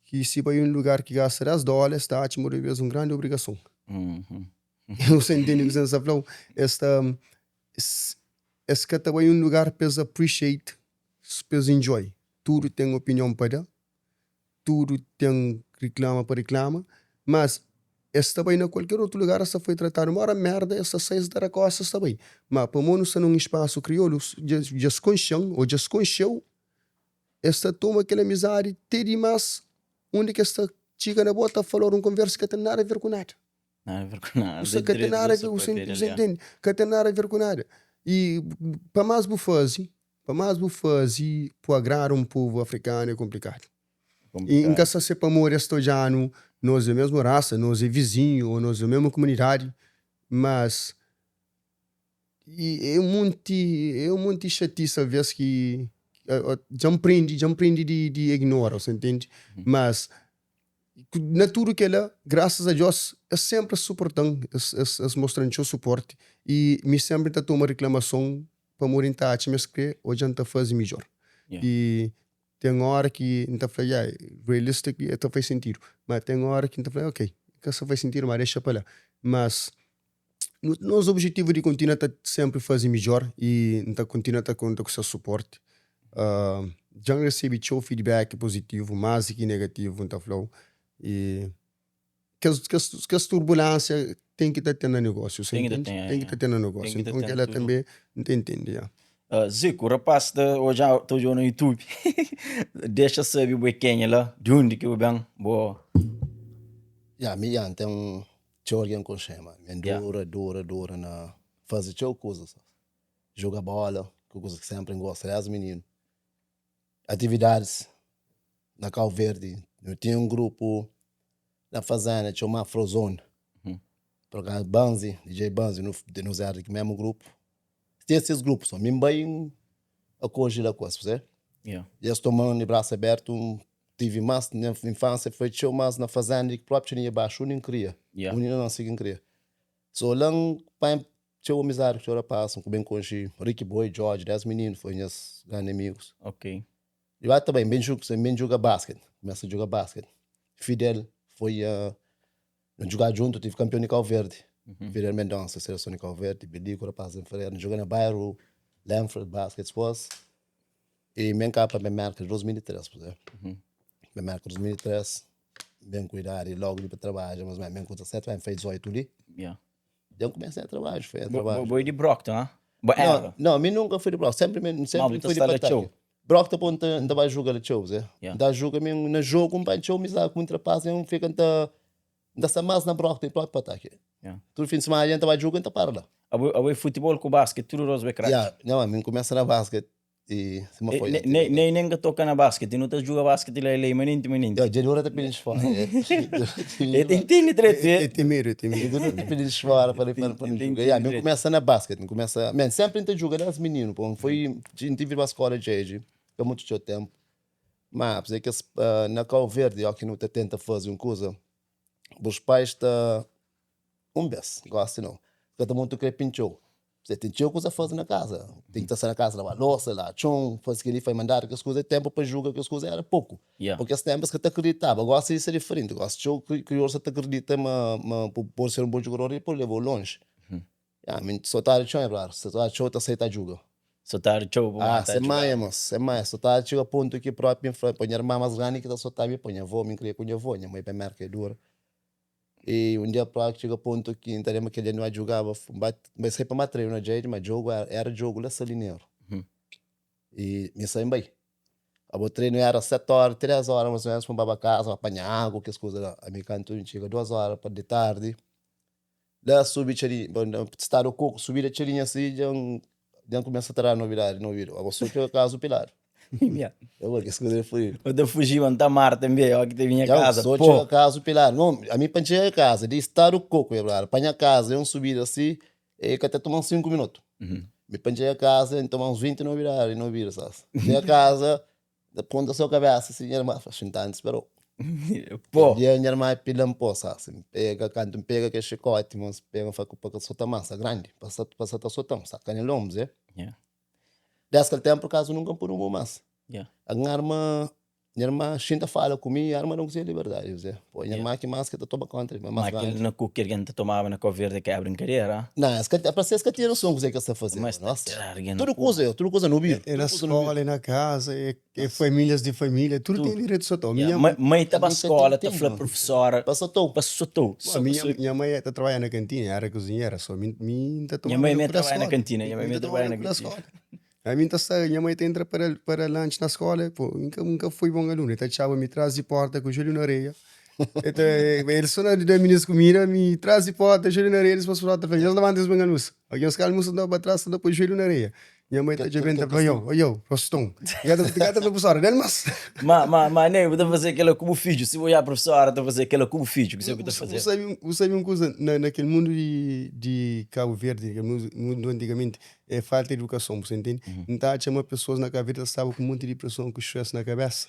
ki si bai un lugar ki gasta 10 dóla, es ta atxa ma debe es un grandi obrigason. Bu sta intende kuzê N sta fla-u? Es ta, es ka ta bai un lugar pa es appreciate, pa es enjoy. Tudu ten opinion pa da, tudu ten riklama pa riklama, mas es ta bai na kualker otu lugar es ta foi tratadu mora merda, es ta sai es ta da kosta es ta bai. Ma pamodi nu sta na un spasu kriolu, dja es konxe-m ô dja es konxe-u, Es ta toma kel amizadi te dimás undi ki es ta txiga na bo ta fala-u un konversa ki ka ten nada a ver ku nada. Nada a ver ku nada. Ou ka ten nada a ver, bu intende? Ka ten nada a ver ku nada. I pa más bu faze, pa más bu faze pa agrada un povu afrikanu é konplikadu. I N ka sa se pamodi es ta odja-nu nos é mesmu rasa, nos é vizinhu ô nos é mesmu kumunidadi, mas E é un monti, é un monti xatisa alvês ki dja N prende, dja N prende di di ignora, você entende? Mas na tudu kela, grasas a Diós, es sénpri es suporta-m, es es es mostra-m txeu suporti i mi sénpri N ta toma riklamason pamodi N ta atxa ma es krê odja-m ta faze midjór. I ten óra ki N ta fla, ya, realistically ta faz sentidu, ma ten óra ki N ta fla, ok, ka sta faz sentidu, ma dexa pa la. Mas Nos objetivu di kontinua ta senpri faze midjor i N ta kontinua ta konta ku ses suporti. Dja N resebe txeu feedback pozitivu, más di ki negativu N ta fla-u. I kes turbulensia ten ki ta ten na negósiu, Ten ki ta ten, ten ki ta ten na negósiu. Ten ki ta Nton ten kel-la tudu. tanbe N ta intende, ya. Ziku, rapaz ta odja ta odjau na YouTube dexa sabe bo é kenha la, di undi ki bu ben, bo. Ya, mi ya, N ten Txeu algen konxe-m, ma mi N dura, dura, dura na faze txeu kuzas. Juga bóla, ki kuza ki sénpri N gosta désdi mininu. Atividadis na Kau Verdi, nu tinha un grupu na fazenda txoma Afrozone. Pur akazu Banzi, DJ Banzi, nos éra di ki mésmu grupu. Tinha ses grupu, sô mi N bai N akoji la ku es, percebe? I es toma-m di brasu abertu, N tive más, nha infánsia foi txeu más na fazenda di ki própi txeu di nha baxu, undi N kria, undi N nase ki N kria. So la N panha txeu amizadi ku txeu rapaz, N ku ben konxe Ricky Boy, George, des mininu foi nhas grandi amigus. Di ba ta bai, N ben N ben djuga basket, N kumesa djuga basket. Fidel foi nha Nu djuga djuntu, tive kanpion di Kau Verdi, Fidel Mendonça, seleson di Kau Verdi, Biliku, rapaz di Ferreira, nu djuga na bairu Lenford Basket Sports e mi N kaba pa ben Merka 2003, bu sabe? Ben Merka 2003, ben ku idadi logu di pa trabadja, mas ben ku 17 anu, fai 18 li. Dja N kumesa nha trabadju, foi nha trabadju. Bo é di Brockton, ha? Bo era? Não, mi nunka fui di Brockton, sempri mi sempri fui di Pataki. Brockton pô N ta ba juga la txeu, zé. N ta juga mi na jogu N panha txeu amizadi ku munti rapaz, N fika N ta N ta sta más na Brockton ki propi Pataki. Tudu fin di semana N ta ba juga N ta para la. Abo é futibol ku basket, tudu dos bo é kraki? Ya, nha mi N kumesa na basket. E sima foi antes. Ney ney nen ka toka na basket, nu ta juga basket la lei manenti manenti. Dja dura ta pidi fora. E ta intende dretu. E ten medu, e ten medu. Dura ta pidi fora pa pa pa nu juga. Ya, mi kumesa na basket, mi kumesa, men sempri N ta juga des mininu, po N foi, N tive ba skola djedje, ka mutu txeu tempu. Ma apesar kes na Kau Verdi, oki nu ta tenta fazi un kuza, bus pais ta Un bes, gosi nau. Ka ta monta kre pintxou. P'sê ten txeu kuza faze na kaza. Ten ki ta sta na kaza laba losa, laba txon, faze kel-li, fai mandadu kes kuza. Tenpu pa juga kes kuza era poku. Purki es tenpu es ka ta kriditaba. Gosi sa diferenti. Gosi txeu kriolu sa ta kridita ma ma bu pode ser un bon jugador i pode leba-u lonji. Ya, mi sotadu txon é klaru. Sotadu txeu ta sai ta juga. Sotadu txeu bu Ah, sen manha, mos, sen manha. Sotadu txiga pontu ki propi N fla pa nha irma mas grandi ki ta sota mi, pa nha avó, mi N kria ku nha avó. Nha mai pa Merka é dura. E un dia pra txiga pontu ki N ta lenbra kel dia nu ba djugaba, N ba N bai sai pa ba treinu na Djedi, ma djogu era era djogu la Salineru. E mi sai N bai. Abo treinu era 7 óra, 3 óra más o ménus pa N baba kaza, pa panha agu, kes kuza la. Ami kantu N txiga 2 óra pa di tardi, la subi txadinha, stadu koku, subida txadinha si, dja N dja N kumesa ta da nobidadi na obidu. Abo so txiga kaza piladu. Abo kes kuza li foi. Bu ta fujiba, N ta mar tanbe, ó ki ta binha kaza, So txiga kaza piladu. No, ami pa N txiga kaza di stadu koku, panha kaza, é un subida si, E ka ta toma-m 5 minutu. Mi pa N txega kaza, N toma uns 20 nobidadi na obidu, sabes? Txega kaza, N ta ponta so kabesa si nha irma fla, xinta N ta spera-u. Pô! Kel dia nha irma pila-m pô, sabes? N pega, kantu N pega kel xikoti, ma N pega N fla pa ka sota masa grandi, pa sa pa sa ta sota-m, sa ka nha lonbu, zé. Des kel tenpu, kaza nunka N pudi mas. N arma Nha irma xinta fala ku mi, arma da-m kuzê liberdadi, kuzê. Pô, nha irma ki más ki ta toma konta di mi, más grandi. Ma kel na ku ki algen ta tomaba na Kau Verdi ka é brinkadera? Não, es ka, parse es ka tinha noson kuzê ki es ta fazeba. Mas ta Nossa, tra algen na tudu ku. kuza, tudu kuza no obidu. É na skola, é na kaza, é é famílias di família, tudu ten direitu sotau. Mi nha Mãe, mãe ta ba Ami ka skola, ten ta fla tempu professora pa sotau. pa sotau. Bom, mi nha nha mãe ta trabalha na kantina, era kuzinhera, so mi mi N ta Nha tomaba mãe no me ku da trabalha na skola. kantina, nha mãe Mi me ta tomaba trabalha no na ku da kantina. skola. Ami N ta sta, nha mai ta entra para para lanchi na skola, po, N ka N ka foi bon alunu, el ta atxaba mi tras di porta ku joelhu na areia, el ta el so na da minis kumida, mi tras di porta, joelhu na areia, dispos ta fla, nhos labanta nhos ben almusa, oki nhos ka almusa N ta ba tras, N ta poi joelhu na areia, nha mai ta djobe-m ta fla, oiou, oiou, roston, N ka ta fla profesora, da-l mas. Ma, ma, ma Ney, bu ta faze kela ku bu fidju, si bu odja profesora ta faze kela ku bu fidju, kuzê bu ta Bu faze? sabe, bu sabe un kuza, na na kel mundu di di Kabu Verdi, kel mundu antigamenti, É falta di edukason, bu sta intende? N ta atxa ma pesoas na Kabu Verdi ta staba ku monti di preson, ku stress na kabesa,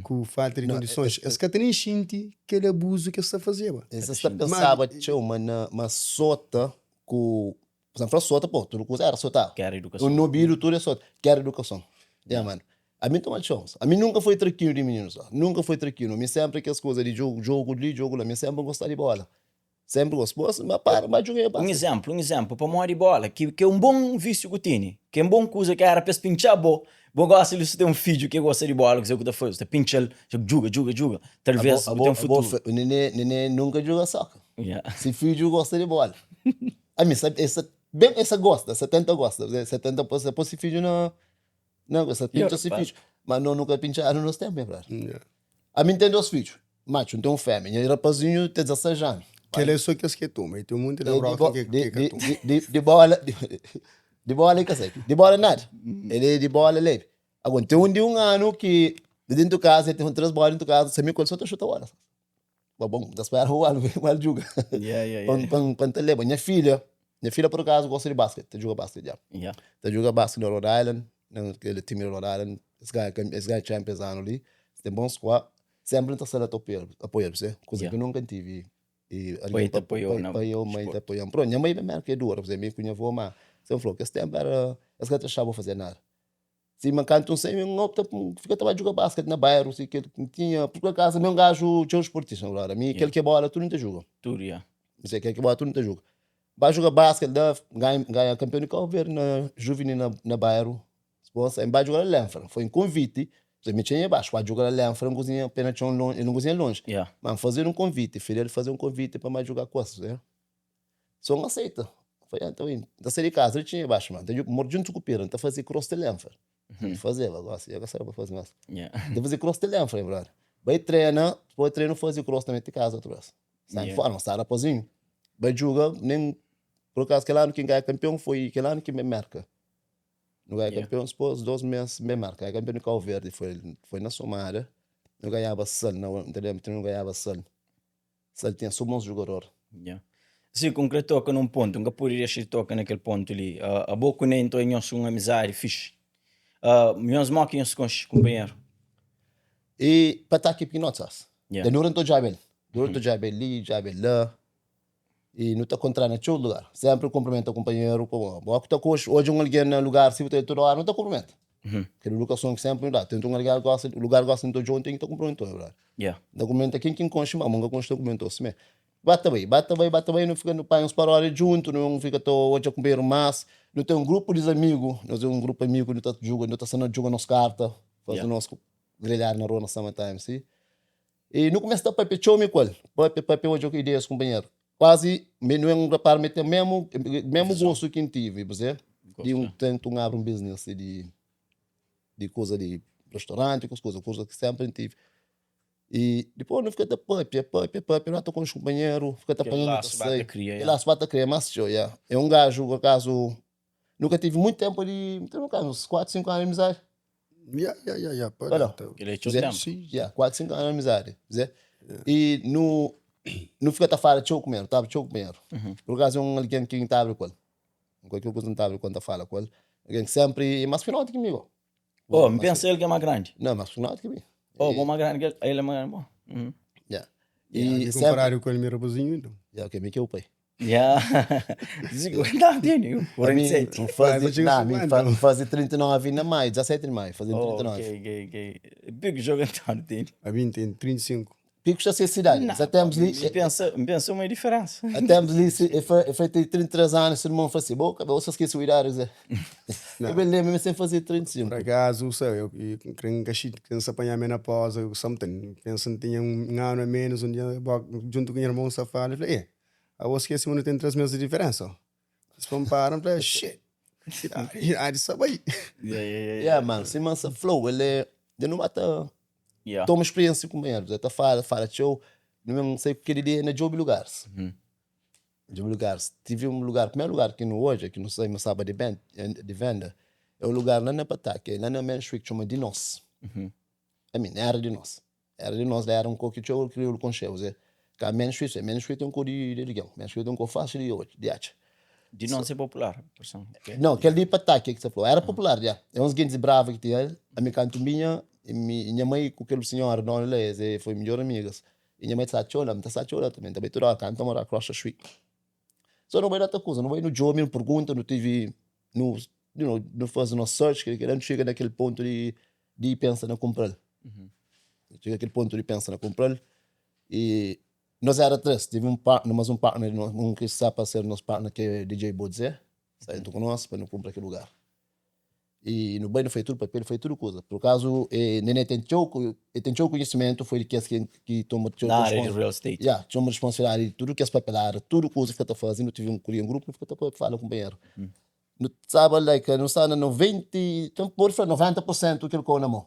ku falta di kondisons. Es ka ta nen xinti kel abuzu ki es ta fazeba. Es ta pensaba txeu ma na ma sota ku N fla sota po, tudu kuza era sotaba. Ki era edukason. No obidu tudu é sota, ki era edukason. Ya mano. Ami N toma txeu. Ami nunka foi trakinu di mininu sa. Nunka foi trakinu. Mi senpri kes kuza di jogu, jogu li, jogu la. Mi senpri N gosta di bola. Sempri gosta. Bo ma para ba djuga e Un basket. izénplu, un izénplu, pamodi bóla, ki ki é un bon vísiu ku tene, ki é un bon kuza ki éra pa es pintxa bo, bo gosi li si ten un fidju ki gosta di bóla, kuzê ku ta faze? Bu ta pintxa-l, djuga, djuga, djuga, Abo, talvês bu abo, ten abo, futuru. Nene, nene nunka djuga soccer. Yeah. Si fidju gosta di bóla. Ami sa, e sa, ben e sa gosta, sa tenta gosta, sa tenta pô, sa pô si fidju na, na, sa pintxa si fidju. Ma no nu ka pintxadu nos tempu, nha brother. Yeah. Ami N ten dos fidju, matxu, N ten un fémia. Nha rapazinhu ten 16 anu. Kel-la é sô kes ki é toma, i ten monti na broka ki ki ka toma. Di bola, di bola i ka sabe. Di bola nada. El é di bola leve. Agora, N ten un di un anu ki di dentu kaza, el ten 3 bola dentu kaza, sa mi ku el sô ta xuta bola. Ba bon, N ta spera o al o al djuga. Yeah, yeah, yeah. Pa N ta leba. Nha filha, nha filha por akazu gosta di basket, ta djuga basket dja. Yeah. Ta djuga basket na Rhode Island, na kel timi di Rhode Island. Es ganha, es ganha champions anu li. Es ten bon squad. Sempri N ta sta la ta apoia-l, apoia-l, percebe? Kuza Yeah. ki nunka N tivi i Pai algen ta pa apoiau na pai ou mai ta disportu. apoia-m. Pronto, nha mai ben merka é dura, percebe? Mi ku nha avó, ma sempri fla-u, kes tempu era, es ka ta dexaba faze nada. Sima kantu N sai, N opta pa N fika ta ba djuga basket na bairu, si kel N tinha, pur akazu ami é un gaju txeu sportista, na verdadi, ami kel ki é bola tudu N ta djuga. Tudu, ya. N sai kel ki é bola tudu N ta djuga. Ba djuga basket la, N ganha, N ganha kanpion di Kabu Verdi na juvinil na na bairu, dipôs N ba djuga la Lenfra, foi un konviti, mi txeu nha baxu, ba djuga la Lenfra, N kuzinha pé na txon lonji, N kuzinha lonji, Ya. ma N fazedu un konviti, Fidel faze un konviti pa N ba djuga ku es, So N aseita. N fla, Nton, N ta sai di kaza, el txinha baxu, ma N ta mora djuntu ku Pedru, N ta faze kros ti Lenfer. N fazeba, gosi dja ka sabe pa faze mas. N ta faze kros ti Lenfer, nha brother. Bai trena, dipos di trenu faze kros ta mete kaza otu bes. Sai fora, N sta rapazinhu. Bai djuga, nen, pur akazu kel anu ki N ganha kanpion foi kel anu ki N ben Merka. Nu ganha kanpion, dipos dos mes N ben Merka. Ganha kanpion di Kau Verdi, foi na Somada. Nu ganhaba sal, N ta lenbra, nu ganhaba sal. Sal tinha so bons jugador. Yeah. Si ku N kre toka nun pontu, N ka pode dexa di toka na kel pontu li. Uh, abo ku Ney nton nhos un amizadi fixi. Uh, nhos mo ki nhos konxe kunpanheru? E pa ta ki pikinoti sas. Yeah. Da nura N ta odjaba el. Nura N ta odjaba el li, odjaba el la. E nu ta kontra na txeu lugar. Senpri kunprimenta kunpanheru. Bo, bo ku ta konxe, odja un algen na lugar si bu ta el tudu ora, nu ta kunprimenta. Kel idukason ki senpri nu da. Tenta un algen gosta, lugar gosta di nu ta odja un ten ki ta kunprimentou, é verdadi. Yeah. N ta kunprimenta ken ki N konxe, ma N ka konxe ta kunprimentou simé. Ba ta bai, ba ta bai, ba ta bai, nu fika nu panha uns parola djuntu, nu fika ta odja kunpanheru mas. Nu ten un grupu di amigu, nos ten un grupu di amigu, nu ta djuga, nu ta sta na djuga nos karta, faze Yeah. nos grelhadu na rua na summertime si. I nu kumesa ta papia txeu mi ku el, papia, papia, odja ideias kunpanheru. Kuazi mi nu N rapara ma el ten memu memu gostu ki N tivi, bu sê, di un tenta un abri un business di di kuza di. restauranti, kes kuza, kuza ki sempri N tivi. I dipôs nu fika ta pâpia, pâpia, pâpia, nu ata konxe kunpanheru, fika ta Kel panha nu ta lasu ba ta sai. kria, Kel ya. lasu ba ta kria más txeu, ya. É un gaju, por akazu, nu ka tivi mutu ténpu di, nu ten uns 4, 5 anu di amizadi. Ya, ya, ya, ya, pode. Ou não? Kel-li é txeu Zé? ténpu. Sim. Ya, 4, 5 anu di amizadi, Zé. I nu, nu fika ta fala txeu ku el, ta txeu ku el. Por akazu é un algen ki N ta abri ku el. Kualker kuza N ta abri ku el, N ta fala ku el. Algen ki sénpri é más finóti ki mi, bo. Oh, N pensa el ki é más grandi. Não, más finóti ki mi. Oh, bo más grandi ki el, el é más grandi ki bo. Uhum. Ya. E I sénpri. Konparadu ku el, mi rapazinhu, então. Ya, ok, mi ki é o pai. Ya. Não, tene, 47. N Vai, faze, vou chegar não, a mi 50. fa, N faze 39 na maio, 17 de maio, faze Oh, 39. ok, ok, ok. Pico joga então, tene. A mim tem 35. Pico está a ser cidade, Não, já temos ali, N pensa, N pensa uma diferença. a temos ali, se, e fa, e foi ter 33 anos, se irmão fala assim, boca, você esqueceu a idade, Zé. Não. Eu bem lembro, mas sem fazer 35. Por acaso, sabe, eu, eu creio que a criança apanhar-me na pausa, eu something, penso que tinha um ano a menos, um dia, bo, junto com o irmão safado, eu falei, eh, a você esquece, mas não tem 3 meses de diferença, ó. Eles foram parar, eu falei, shit, idade, sabe aí. Yeah, yeah, yeah, Yeah, mano, se mansa flow, ele é, ele não mata, Yeah. toma experiência com ele, tá fala, fala, tchau, não sei o que ele é na job lugares. Job lugares. Tive um lugar, primeiro lugar que no hoje, que não sei, mas sabe de venda, de venda, é um lugar lá na Pataca, lá na Main Street, chama de nós. I mean, era de nós. Era de nós, era um pouco que eu queria o concheiro, Zé. Que a Main Street, Main Street é um pouco de religião, Main Street é um pouco fácil de hoje, de arte. De não ser popular, person. Okay. Não, aquele de Pataca que você falou, era popular, já. É uns guindes bravos que tinha, a minha canto minha, e minha mãe com aquele senhor, dona Leis, foi melhor amigas. E minha mãe está chola, me está chola também, também toda hora canta morar across the street. Só não vai dar outra coisa, não vai no job, não pergunta, não tive, não, you know, não faz no search, que não chega naquele ponto de pensa na comprar. Chega naquele ponto de pensa na comprar. E nós era três, tive um partner, mas um partner, um que está para ser nosso partner, que é DJ Bodze, saindo conosco para não comprar aquele lugar. E no banho foi tudo papel, foi tudo coisa. Por acaso, Nenê tem teu, ele tem teu conhecimento, foi de que que, que toma teu Na área de real estate. Yeah, toma responsabilidade de tudo que é papelada, tudo coisa que tá fazendo. Tive um, um grupo que tá fala com o companheiro. No sabe, like, não está na 90, então pode falar 90% que ele com na mão.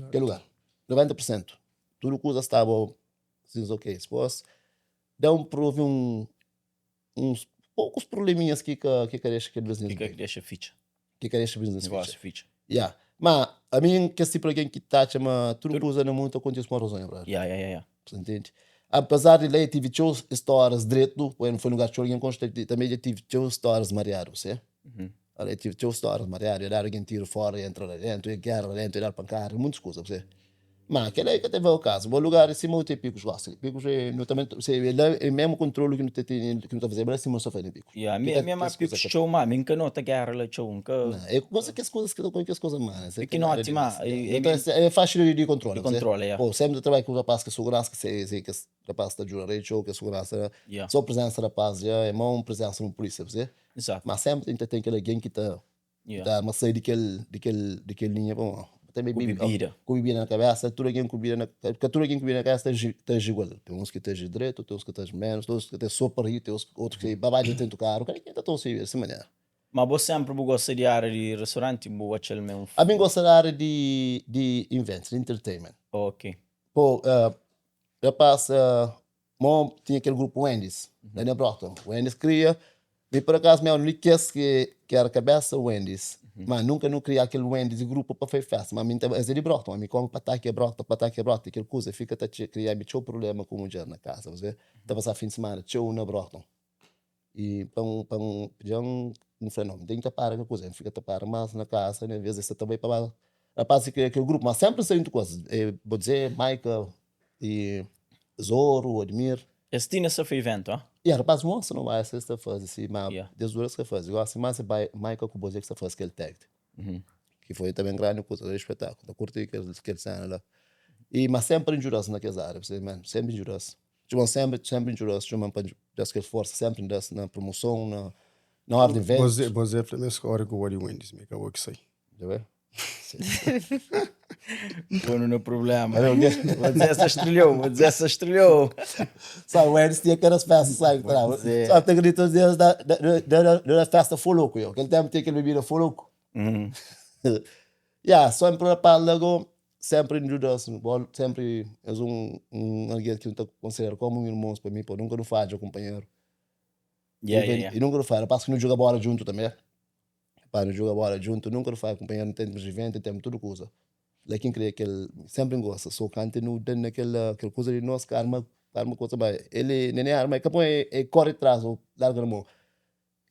Aquele lugar. 90%. Tudo coisa estava, assim, ok. Depois, dá um prove uns poucos probleminhas que que que deixa aquele business. Que que deixa ficha. Que que deixa business Negócio ficha. ficha. Yeah. Mas a mim que tipo alguém que tá chama tudo coisa no mundo acontece com razão, brother. Yeah, yeah, yeah, yeah. Você entende? Apesar de lá tive tchau histórias direto, quando foi no lugar alguém consta também já tive tchau histórias mareado, você? Olha, tive tchau histórias mareado, eu dar alguém tiro fora, entra lá dentro, e guerra lá dentro, e dar pancada, muitas coisas, você. Mas aquele aí que teve o caso, o lugar em cima tem picos lá, picos é, no também, você, é mesmo controle que não tem, que não tá fazendo, mas acima só faz picos. Yeah, Que minha, é minha que mais as coisas picos que- show, mas minha nota guerra lá show, nunca. Não, é coisa que as coisas que que as coisas mais. É que não, mas é- Então, é fácil de controle. De controle, é. Pô, sempre trabalho com o rapaz que segurança que se que rapaz está jurando show que segurança, Yeah. só presença rapaz já é mão presença no polícia, você. Exato. Mas sempre tem tem aquele alguém que tá Yeah. tá mas sai daquele daquele daquele linha, bom, também Com bebida. Com bebida na cabeça, tudo alguém com bebida na porque tudo alguém com bebida na cabeça tem igual. Tem uns que tem direito, tem uns que tem menos, tem uns que tem só para rir, tem uns outros que babá de dentro do carro, cara, que tá tão assim, dessa maneira. Mas você sempre gosta de área de restaurante, boa aquele mesmo. A mim gosta da área de events, de entertainment. Ok. Pô, rapaz, bom, tinha aquele grupo Wendy's, lá na Brockton. Wendy's cria, e por acaso mesmo, não quis que era cabeça Wendy's. Mas nunca não cria aquele Wendy's de grupo para fazer festa. Mas mim também, é de Brockton, mas me come pataque Brockton, pataque Brockton, aquele coisa, fica a criar me problema com mulher na casa, você tá passar fim de semana, tchau na Brockton. E para um, para um, já um, um fenômeno, tem que tapar aquela coisa, fica tapar mais na casa, né? Às vezes você também para rapaz cria aquele grupo, mas sempre saindo coisas. É, vou dizer, Michael e Zoro, Admir. Esse tinha esse foi evento, ah? E rapaz, moça não vai essa fase assim, mas Yeah. desde que faz. Igual assim, mas é Michael com você que você faz aquele tag. Que foi também grande coisa do espetáculo. Eu curti aquele cena lá. E, mas sempre injurioso naquelas áreas, man, sempre injurioso. Tipo, sempre, sempre injurioso, tipo, para dar aquela força, sempre na promoção, na hora de evento. Você foi mesmo hora com o Wally Wendy's, me acabou que sei. Já vê? Pô, no problema. Vou dizer essa estrelhou, vou dizer essa estrelhou. Sabe, o Wendy's tinha aquelas festas, sabe? Sabe, dizer. sabe, tem que todos os dias da festa foi louco, eu. Aquele tempo tinha aquele bebida foi louco. Ya, sempri rapaz la go, sempri N djuda-s, sempri es un un algen ki N ta konsidera komu un irmons pa mi, pa nunka nu fadja kunpanheru. Yeah, yeah, yeah. I nunka nu fadja, rapaz ki nu djuga bola djuntu tanbe, pa nu djuga bola djuntu, nunka nu fadja kunpanheru, nu ten riventa, ten tudu kuza. La ki N kre kel, sempri N gosta, so kantu nu da na kel kel kuza di nos karma, karma kuza ba el e nene arma, e ka poi e kori tras o larga na mon.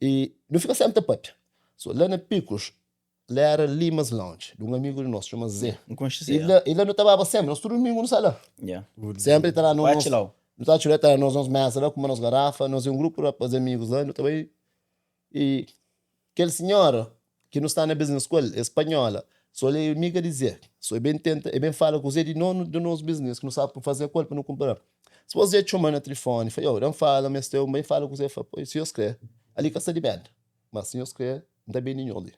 I nu fika sempri ta papia, so la na Picos, La era Limas Lounge, di un amigu di nos, txoma Zé. N konxe Zé, I la, i la nu ta baba sempri, nos tudu dumingu nu sta la. Yeah. Sempri ta la no Vai nos, txilau. nu ta txilau, ta la nos nos mesa la, kuma nos garafa, nos é un grupu rapaz di amigus la, nu ta bai. I kel sinhora ki nu sta na business ku el, é spanhola, so el é amiga di Zé. So el ben tenta, el ben fala ku Zé di no, di nos business ki nu sta pa faze ku el pa nu kunpra. Dipôs Zé txoma na tilifoni, fla, yo, da-m fala, meste-u, N bai fala ku Zé, fla, poi, si nhos kre, ali ka sta di benda. Ma si nhos kre, N ta bende nhos li.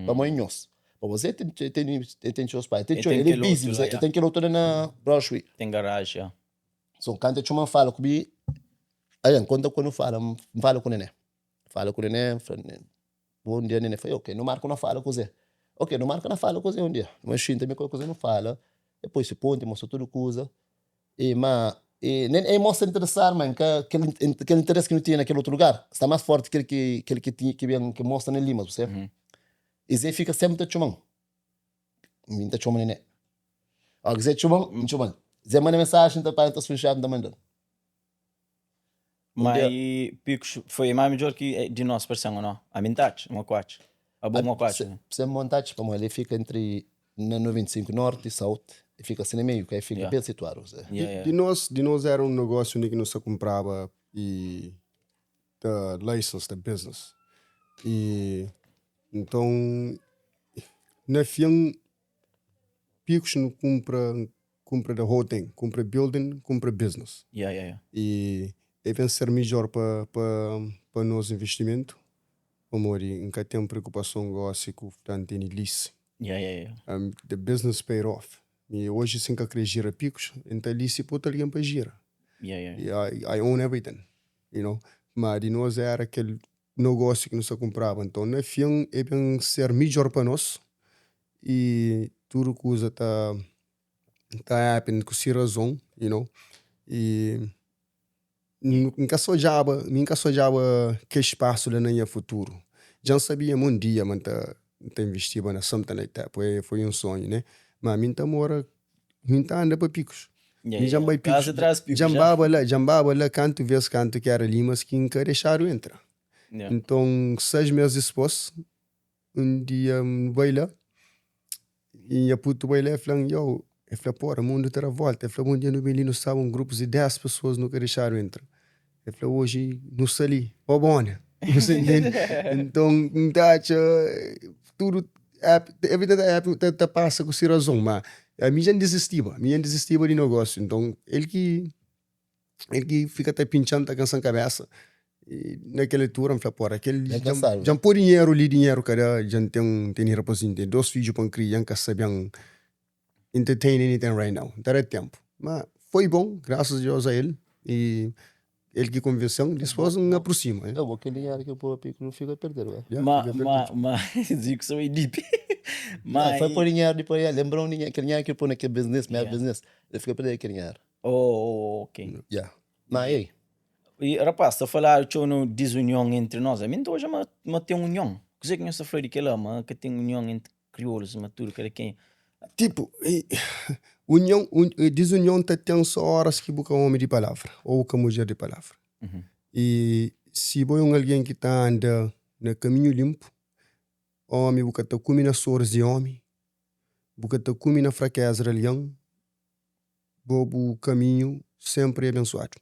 Pamodi nhos. Pa você ten ten ten txeu spa, ten txeu, el é busy, el ten kel otu la na Brunswick. Ten garage, ya. So kantu el txoma-m fala ku mi, alha, N konta ku nu fala, N fala ku Nené. N fala ku Nené, N fla Nené, bon dia Nené. Fla, ok, nu marka nu fala ku Zé. Ok, nu marka nu fala ku Zé un dia. Nu xinta mi ku Zé nu fala, el poi si ponti, el mostra tudu kuza. E ma e nen e mostra interesar ma nka kel kel interesse ki nu tinha na kel outro lugar sta mas forti kel ki kel ki tinha ki ben ki mostra na Lima bu percebe? E Zé fika sempre ta txoman mi nta txoma Nené ora ki Zé txoman N txomal Zé manda mensagem nta panha nta screenshot nta mandal. Ma i Picos foi mais midjor ki di nos parsen o no? Ami N ta atxa, ma ku atxa? Abo ma ku atxa? Sem mo N ta atxa pamodi el fika entri na 95 norti i south el fika asi na meiu ka el fika ben situadu. Di nos di nos era un negósiu undi ki nu sa kunpraba i ta license ta business i nton na fin Picos nu kunpra Kumpra the whole thing, kumpra building, kumpra business. Yeah, yeah, yeah. E e ben ser midjor pa pa pa nos investimentu, pamodi N ka ten preokupason gosi ku fla N tene lease. Yeah, yeah, yeah. Um, the business paid off. Mi oji si N ka kre jira Picos, N ta lease pa otu algen pa jira. Yeah, yeah. I, I own everything, you know. Ma di nos era kel nogósiu ki nu sta kunpraba. Nton, na fin, e ben ser midjor pa nos i tudu kuza ta ta happen ku si razon, you know. I N ka sa odjaba, mi N ka sa odjaba kel spasu la na nha futuru. Dja N sabia ma un dia ma N ta N ta investiba na something like that, poi foi un sonhu, ne. Ma mi N ta mora, mi N ta anda pa Picos. Mi dja N bai Picos, dja N baba la, dja N baba la kantu vez kantu ki era Limas ki N ka dexadu entra. Nton, 6 mes dispôs, Un dia N bai la i nha putu bai la el fla-m, Yow, el fla, pora, mundu ta da volta. El fla, un dia nu ben li nu staba un grupu di 10 pesoas nu ka dexadu entra. El fla, oji nu sta li, ó bona. Bu sta intende? Nton, N ta atxa tudu everything that happen ta pasa ku si razon. Ma ami dja N dizistiba, ami dja N dizistiba di nogósiu. Nton, el ki. El ki fika ta pintxa-m, ta kansa-m kabésa. I na kel altura N fla, Pora, kel Dja kansadu. dja N poi dinheru li, dinheru ka da, dja N ten, N tene rapazinhu, N ten dos fidju pa N kria, N ka sa ben entertain anything right now, N ta da ténpu. Ma foi bon, grasas a Deus a el, i el ki konvense-m, dispôs N aprosima. É bo, kel dinheru ki bu poi pa nu fika perdedu, eh? Ya, Ma, fika ma, perdidu. ma, Zico sou Edipe. Ma, Não, foi pôr dinheiro depois, lembrou um dinheiro, aquele dinheiro que ele pôs naquele business, meu Yeah. business, ele fica perder aquele dinheiro. Oh, ok. Yeah. Ma ei. I rapaz, ta faladu txeu no dizunion entri nos. Ami N ta odja ma, ma ten union. Kuzê ki nhos ta fla di kel-la? Ma ka ten union entri kriolus, ma tudu kada kenha. Tipu, union, dizunion ta ten sô óras ki bu ka ómi di palavra ô bu ka mudjer di palavra. I si bo é un algen ki ta anda na kaminhu linpu, ómi bu ka ta kume na soris di ómi, bu ka ta kume na frakéza di algen, bo bu kaminhu senpri é abensuadu.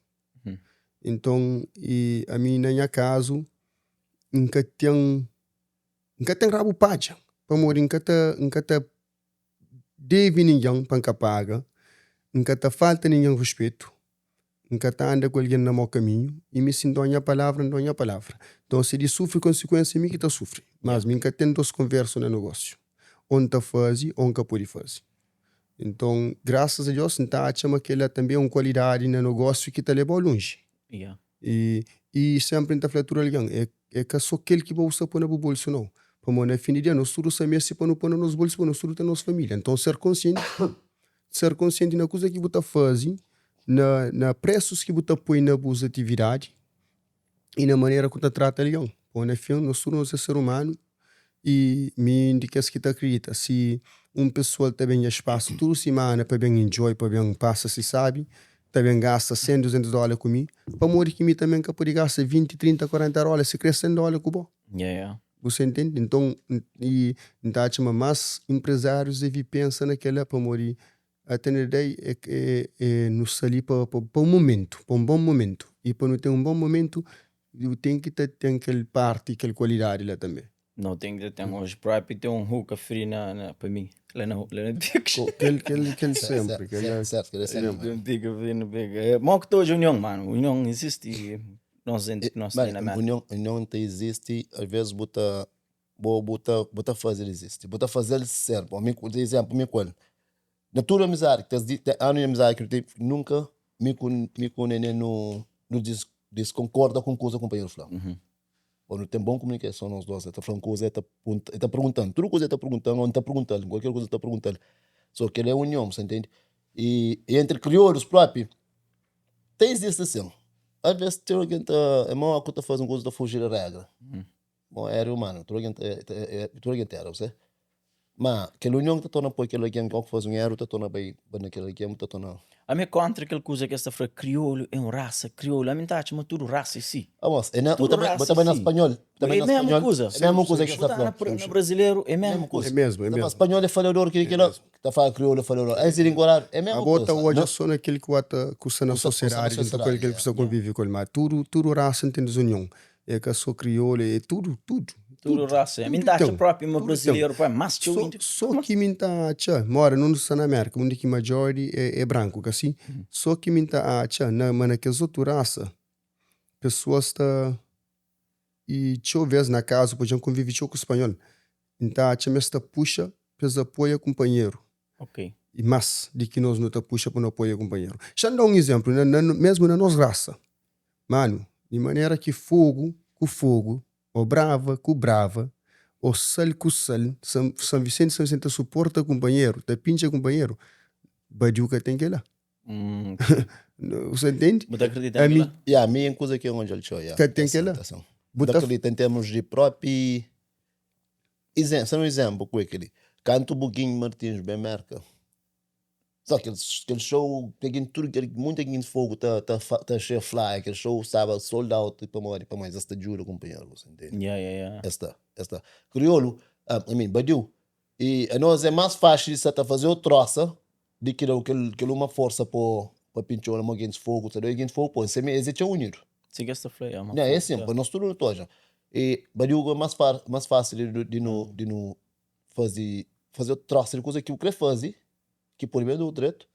Nton, i ami na nha kazu, N ka ten, N ka ten rabu padja, pamodi N ka ta, N ka ta debe ningen pa N ka paga, N ka ta falta ningen ruspetu, N ka ta anda ku algen na mau kaminhu, i mi si N da nha palavra, N da nha palavra. Nton, si di sufri konsikuensia, mi ki ta sufri, mas mi N ka ten dos konversu na nogósiu, ô N ta faze ô N ka pode faze. Nton, grasas a Deus, N ta atxa ma kel-la tanbê é un kualidadi na nogósiu ki ta leba-u lonji. I, i sénpri N ta fla tudu algen, é, é ka sô kel ki bo sta poi na bu bolsu, nau. Pamodi na fin di dia nos tudu sa meste pa nu poi na nos bolsu pa nos tudu ten nos familia. Nton ser konsienti, ser konsienti na kuza ki bu ta faze, na na presus ki bu ta poi na bus atividadi i na manera ku ta trata algen. Pamodi na fin nos tudu nos é ser umanu i mi di kes ki ta akridita si un pesoa ta ben nha spasu tudu simana pa ben enjoy, pa ben pasa si sabi, ta ben gasta 100, 200 dóla ku mi, pamodi ki mi tanbe N ka pode gasta 20, 30, 40 dóla si kre 100 dóla ku bo? Bu sa intende? Nton, i N ta atxa ma más enprezárius debe pensa na kel-la pamodi at the end of the day é é nu sta li pa pa un momentu, pa un bon momentu i pa nu ten un bon momentu nu ten ki ta ten kel parti, kel kualidadi la tanbe. Não tem que ten hoje próprio tem um hookah free na, na para mim lá na lá na Picos. Kel kel kel sempre, kel Certo, certo, kel é sempre. Tem um hookah free na Picos. É, Mó que hoje união, mano. União existe e nós gente nós tem na Mano, meta. união, união ta existe, às vezes bu ta bo bu ta bu ta faze-l existe, bu ta faze-l ser. Bom, mi ku exemplo, mi ku el, na tudu amizadi, kes di anu di amizadi ki nu ten, nunka mi ku mi ku Nene nu nu dis diskonkorda ku un kuza ku kunpanheru fla. Bo nu ten bon komunikason nos dos, el ta fla un kuza, el ta punta, el ta perguntan, tudu kuza el ta perguntan o N ta perguntal, kualker kuza N ta perguntal. So kel é union, bu sta ntende? I entri kriolus propi ta izisti asin, alves txeu algen ta, é mau ku ta faze un kuza ta fuji di regra, Bon, éru umanu, tudu algen ta, tudu algen ta era, bu sabe? Ma kel union ki ta torna poi kel algen ki faze un éru ta torna bai ba na kel algen, bu ta torna. Ami é kontra kel kuza ki es ta fla kriolu é un rasa, kriolu, ami N ta atxa ma tudu rasa é si. Ah mos, é na, bu Tudu ta bai, bu rasa ta é bai na si. spanhol, bu ta bai É na mesmu spanhol, kuza. é mesmu kuza ki es Bu ta ta fla. na, na brazileru é mesmu Mesmu kuza. É mesmu, é Ta fla mesmu. spanhol é falador, kel-li, É kel-la, mesmu. ki ta fala kriolu é falador. Antis di inkoradu, é mesmu Abo ta kuza. odja Na, so na kel ki bu ta ku sta na ku sta, ku sta na sosiedadi, ku sosiedadi, kel ki ya. bu sta konvive ku el, ma tudu, tudu rasa ten desunion. É ka so kriolu, é tudu, tudu, Tudu tudu, rasa. Mi tudu N ta atxa ten, propi ma tudu ten. brazileru pa é más txeu So, inda. so ki mi N ta atxa, mora nu sta na Mérka, undi ki majority é, é branku, ka si? So ki mi N ta atxa na, ma na kes otu rasa, pesoas ta, i txeu vez na kazu, pa dja N konvive txeu ku spanhol, N ta atxa ma es ta puxa pa es apoia kunpanheru. Ok. I más di ki nos nu ta puxa pa nu apoia kunpanheru. Xa N da un izénplu, na, na, mésmu na nos rasa. Manu, di manera ki fogu ku fogu, ô brava ku brava, ô sal ku sal, San, San Visenti, San Visenti ta suporta kunpanheru, ta pintxa kunpanheru, badiu ka ten kel-la. Hum, Você entende? Bu ta akredita Ami, na kel-la? Ya, mi é kuza ki N odja-l txeu, ya. Ka ten kel-la. Bu ta akredita en termus di propi Izen, sa un izénplu ku é kel-li. Kantu Buguinho Martins ben Mérka, sa kel, kel show, kel gen tudu kel, munti algen di Fogu ta, ta, ta xer flyer, kel show staba sold out pamodi? Pamodi es ta djuda kunpanheru, bu sa ntende? Ya, ya, ya. Es ta, es ta. Kriolu, I mean, badiu, i anos é más faxi di sa ta faze otu trosa di ki da-u kel, kel uma forsa po, pa pintxo na mo gentis Fogu ta da-u, i gentis Fogu poi, seme es é txeu unidu. Si ki es ta fla, ya, ma Nha, é forsa, sin, ya. pa nos tudu nu ta odja. E badiu é más far, más fásil di nu, di nu, di nu faze, faze otu trosa di kuza ki bu kre faze, ki pode ben da-u dretu,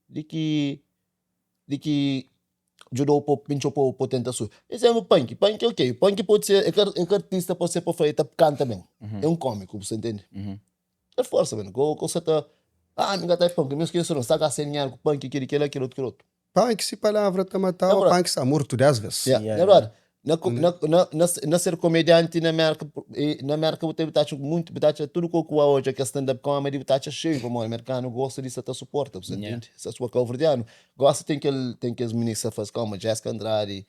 di ki, di ki djuda-u pa pintxa-u pa, pa tenta subi. Izénplu, panki, panki ok, panki pode ser, é ka, é ka artista pa ser pa fla el ta kanta ben, é un kómiku, bu sta ntende? É forsa, mano, ko, ko sa ta, ah, mi ka ta panki, mi skese, no, sta gasta dinheru ku panki, keli, kela, kel otu, kel otu. Panki si palavra ta mataba, panki sta mortu 10 ves. Yeah, yeah, brother. Na, na, na, na, na ser komedianti na Merka, na Merka bu ta bu ta atxa muito, bu ta atxa tudu ku ku odja ke stand up comedy, bu ta atxa cheio, pamodi merkanu gosta di sa ta suporta, bu sa ntende? Sa sua kauverdianu gosta ten kel ten kes minis ki sa faz koma Jessica Andrade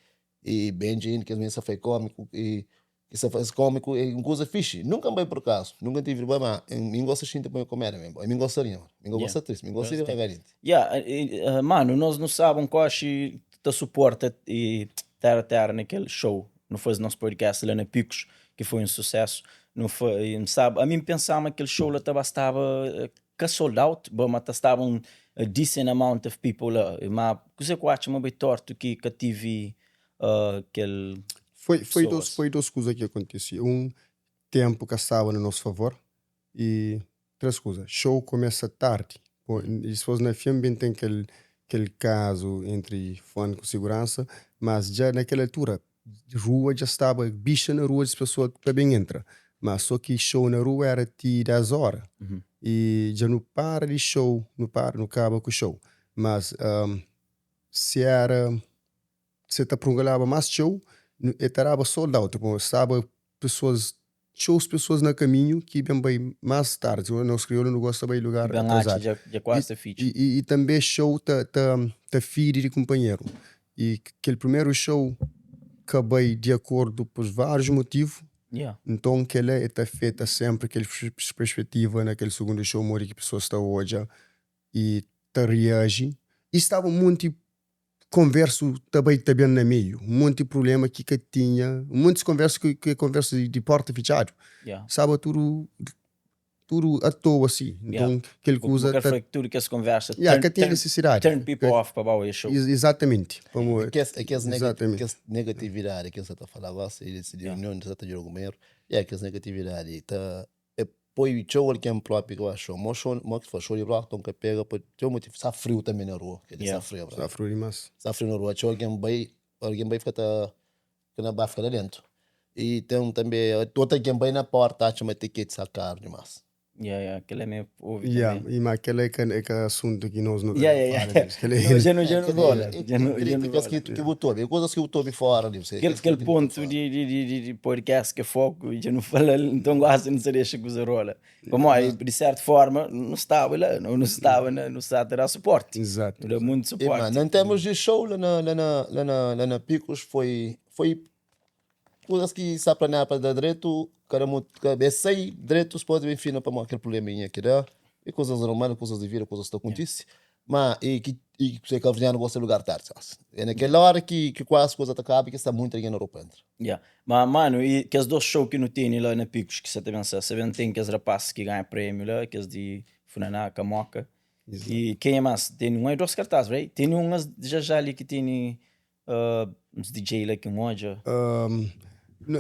e Benji Inn, kes minis sa faz kómiku e ki sa faz kómiku é un kuza fixi. Nunka N bai por kazu, nunka N tive di bai, ma mi N gosta xinti pa nha komédia mesmu. Mi N gosta ri, mi ka gosta tristi, mi N gosta di ragarinti. Yeah, manu, nos nu sabe un koxi ta suporta e tera tera na kel show. Nu faze nos podcast la na Picos, ki foi un susesu. Nu fa, N sabe, ami N pensa ma kel show la ta ba staba ka sold out, ba ma ta staba un decent amount of people la. Ma kuze ku atxa ma bai tortu ki ka tive kel Foi, foi dos, pessoas? foi dos kuza ki akontise. Un, tempu ka staba na nos favor i tres kuza, show kumesa tardi, po, i dipôs na fin ben ten kel kel kazu entri fã ku siguransa, mas dja na kel altura rua dja staba bixa na rua di pesoa pa ben entra, mas so ki show na rua era ti 10 ora i dja nu para di show, nu para nu kaba ku show, mas si era si ta prungalaba mas txeu e ta daba sold out, pamodi staba pesoas. Txeus pesoas na kaminhu ki ben bai más tardi. Nos kriolu nu gosta bai lugar Ben atxa atrasadu. dja, dja kuazi ta fitxa. I, i, i tanbe show ta, ta, ta fidi di kunpanheru. I kel primeru show ka bai di akordu pur várius motivu. Yeah. Nton kel-la e ta afeta sénpri kel perspetiva na kel sugundu show modi ki pesoas ta odja i ta reaji. I staba un monti konversu ta bai ta ben na meiu, un monti prubléma ki ka tinha, un monti konversu ki ki é konversu di pórta fitxadu, Yeah. staba tudu tudu atoa si. Yeah. Nton kel Bu, bu kuza ka ta fla tudu kes konversa Yeah, turn, ka tinha turn, nisisidadi. turn people Ka off pa ba oja show. Izatamenti, pamodi Kes, é kes, nega, Izatamenti. kes negatividadi ki N sa ta fala gosi, di di Yeah. union di sa ta djuda kunpanheru, yeah, kes negatividadi ta É poi txeu algen propi ki ba show. Mo show, mo ki fla show di Brockton ka pega pa txeu motivu. Sta friu tanbe na rua, kel dia sta friu Sta friu dimas. Sta friu na rua, txeu algen bai, algen bai fika ta fika na ba fika la dentu. I ten tanbe otu algen bai na porta atxa ma tiketi sta karu dimas. Ya, ya, kel-la mi obi Ya, tanbe. i ma kel-la é ka é ka asuntu ki nos nu ta Ya, ya, ya. fala di kel-la. No, dja nu dja nu rola, É dja nu dja nu krítikas rola. ki ki bu ta obi, é kuzas ki bu ta obi fora di bu. Kel kel pontu di di di di di podcast ki é foku dja nu falal, nton gosi nu sa dexa kuza rola. Pamodi di sertu forma nu staba la, nu staba na nu sta ta da suporti. Exato. Nu da muntu E suporti. mano, em termos de show lá na lá na lá na lá na Picos foi foi kuzas ki sta planeadu pa da dretu, kada mu kada es sai dretu, pode ben fina pamodi kel probleminha ki da, e kuzas normal, kuzas di vida, kuzas ta kontise, ma e ki e ki kabuverdianu gosta di lugar tardi, é na kel ora ki ki kuazi kuza ta kaba ki sta munti algen na rua pa entra. Ya, ma manu e kes dos show ki nu tene la na Picos ki sa ta ben sa, sa ben ten kes rapaz ki ganha premiu la, kes di Funaná, Kamoka, e kenha mas? Tene un e dos kartaz, right? Tene un já já li ki tene Uns DJ la ki N odja.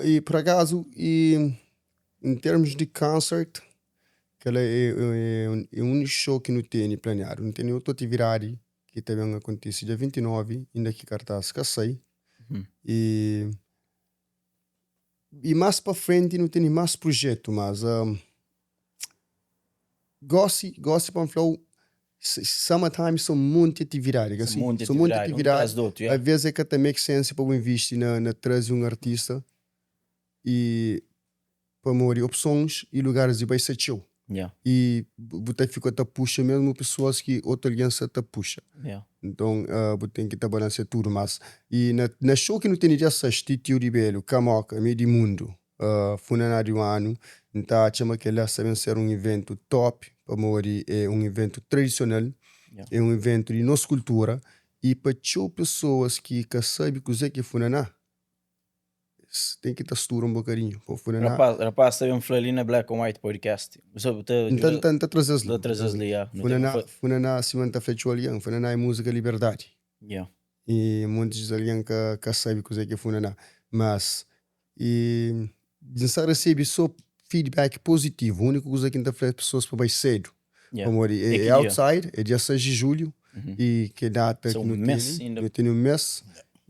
I por akazu, i em termos di concert, kel-la é úniku show ki nu tene planeadu. Nu tene otu atividadi ki ta ben akontise dia 29, inda ki kartaz ka sai. I I más pa frenti nu tene más prujetu, mas gósi, gósi pa N fla-u, summer time son monti atividadi, ka si? Son monti atividadi, alvês é ka ta make sense pa bu invisti na traze un artista i pamodi opsons i lugaris di bai sta txeu. I bu ta fika ta puxa mesmu pesoas ki otu algen sta ta puxa. Nton bu ten ki ta balansia tudu. Mas i na show ki nu tene dia 6, Titio di Belu, Kamoka, Meio di Mundu, Funaná di un Anu, N ta atxa ma kel-la sta ben ser un iventu top pamodi é un iventu tradisional, é un iventu di nos kultura i pa txeu pesoas ki ka sabe kuzê ki é funaná, Ten ki ta studa un bokadinhu pa funaná. Rapaz, rapaz ta ben fla li na Black and White Podcast. Bu ta N ta, n ta traze-s li. Ta traze-s li, ya. Funaná, funaná sima N ta fla txeu algen, funaná é múzika liberdadi. Ya. I montis algen ka, ka sabe kuzê ki é funaná. Mas, i N sta resebe sô feedback pozitivu. Úniku kuza ki N ta fla pesoas pa bai sedu. Yeah. Pamodi É é, ki é dia? outside, é dia 6 di julhu i ki é data São ki nu um mês tene, inda. nu tene un mês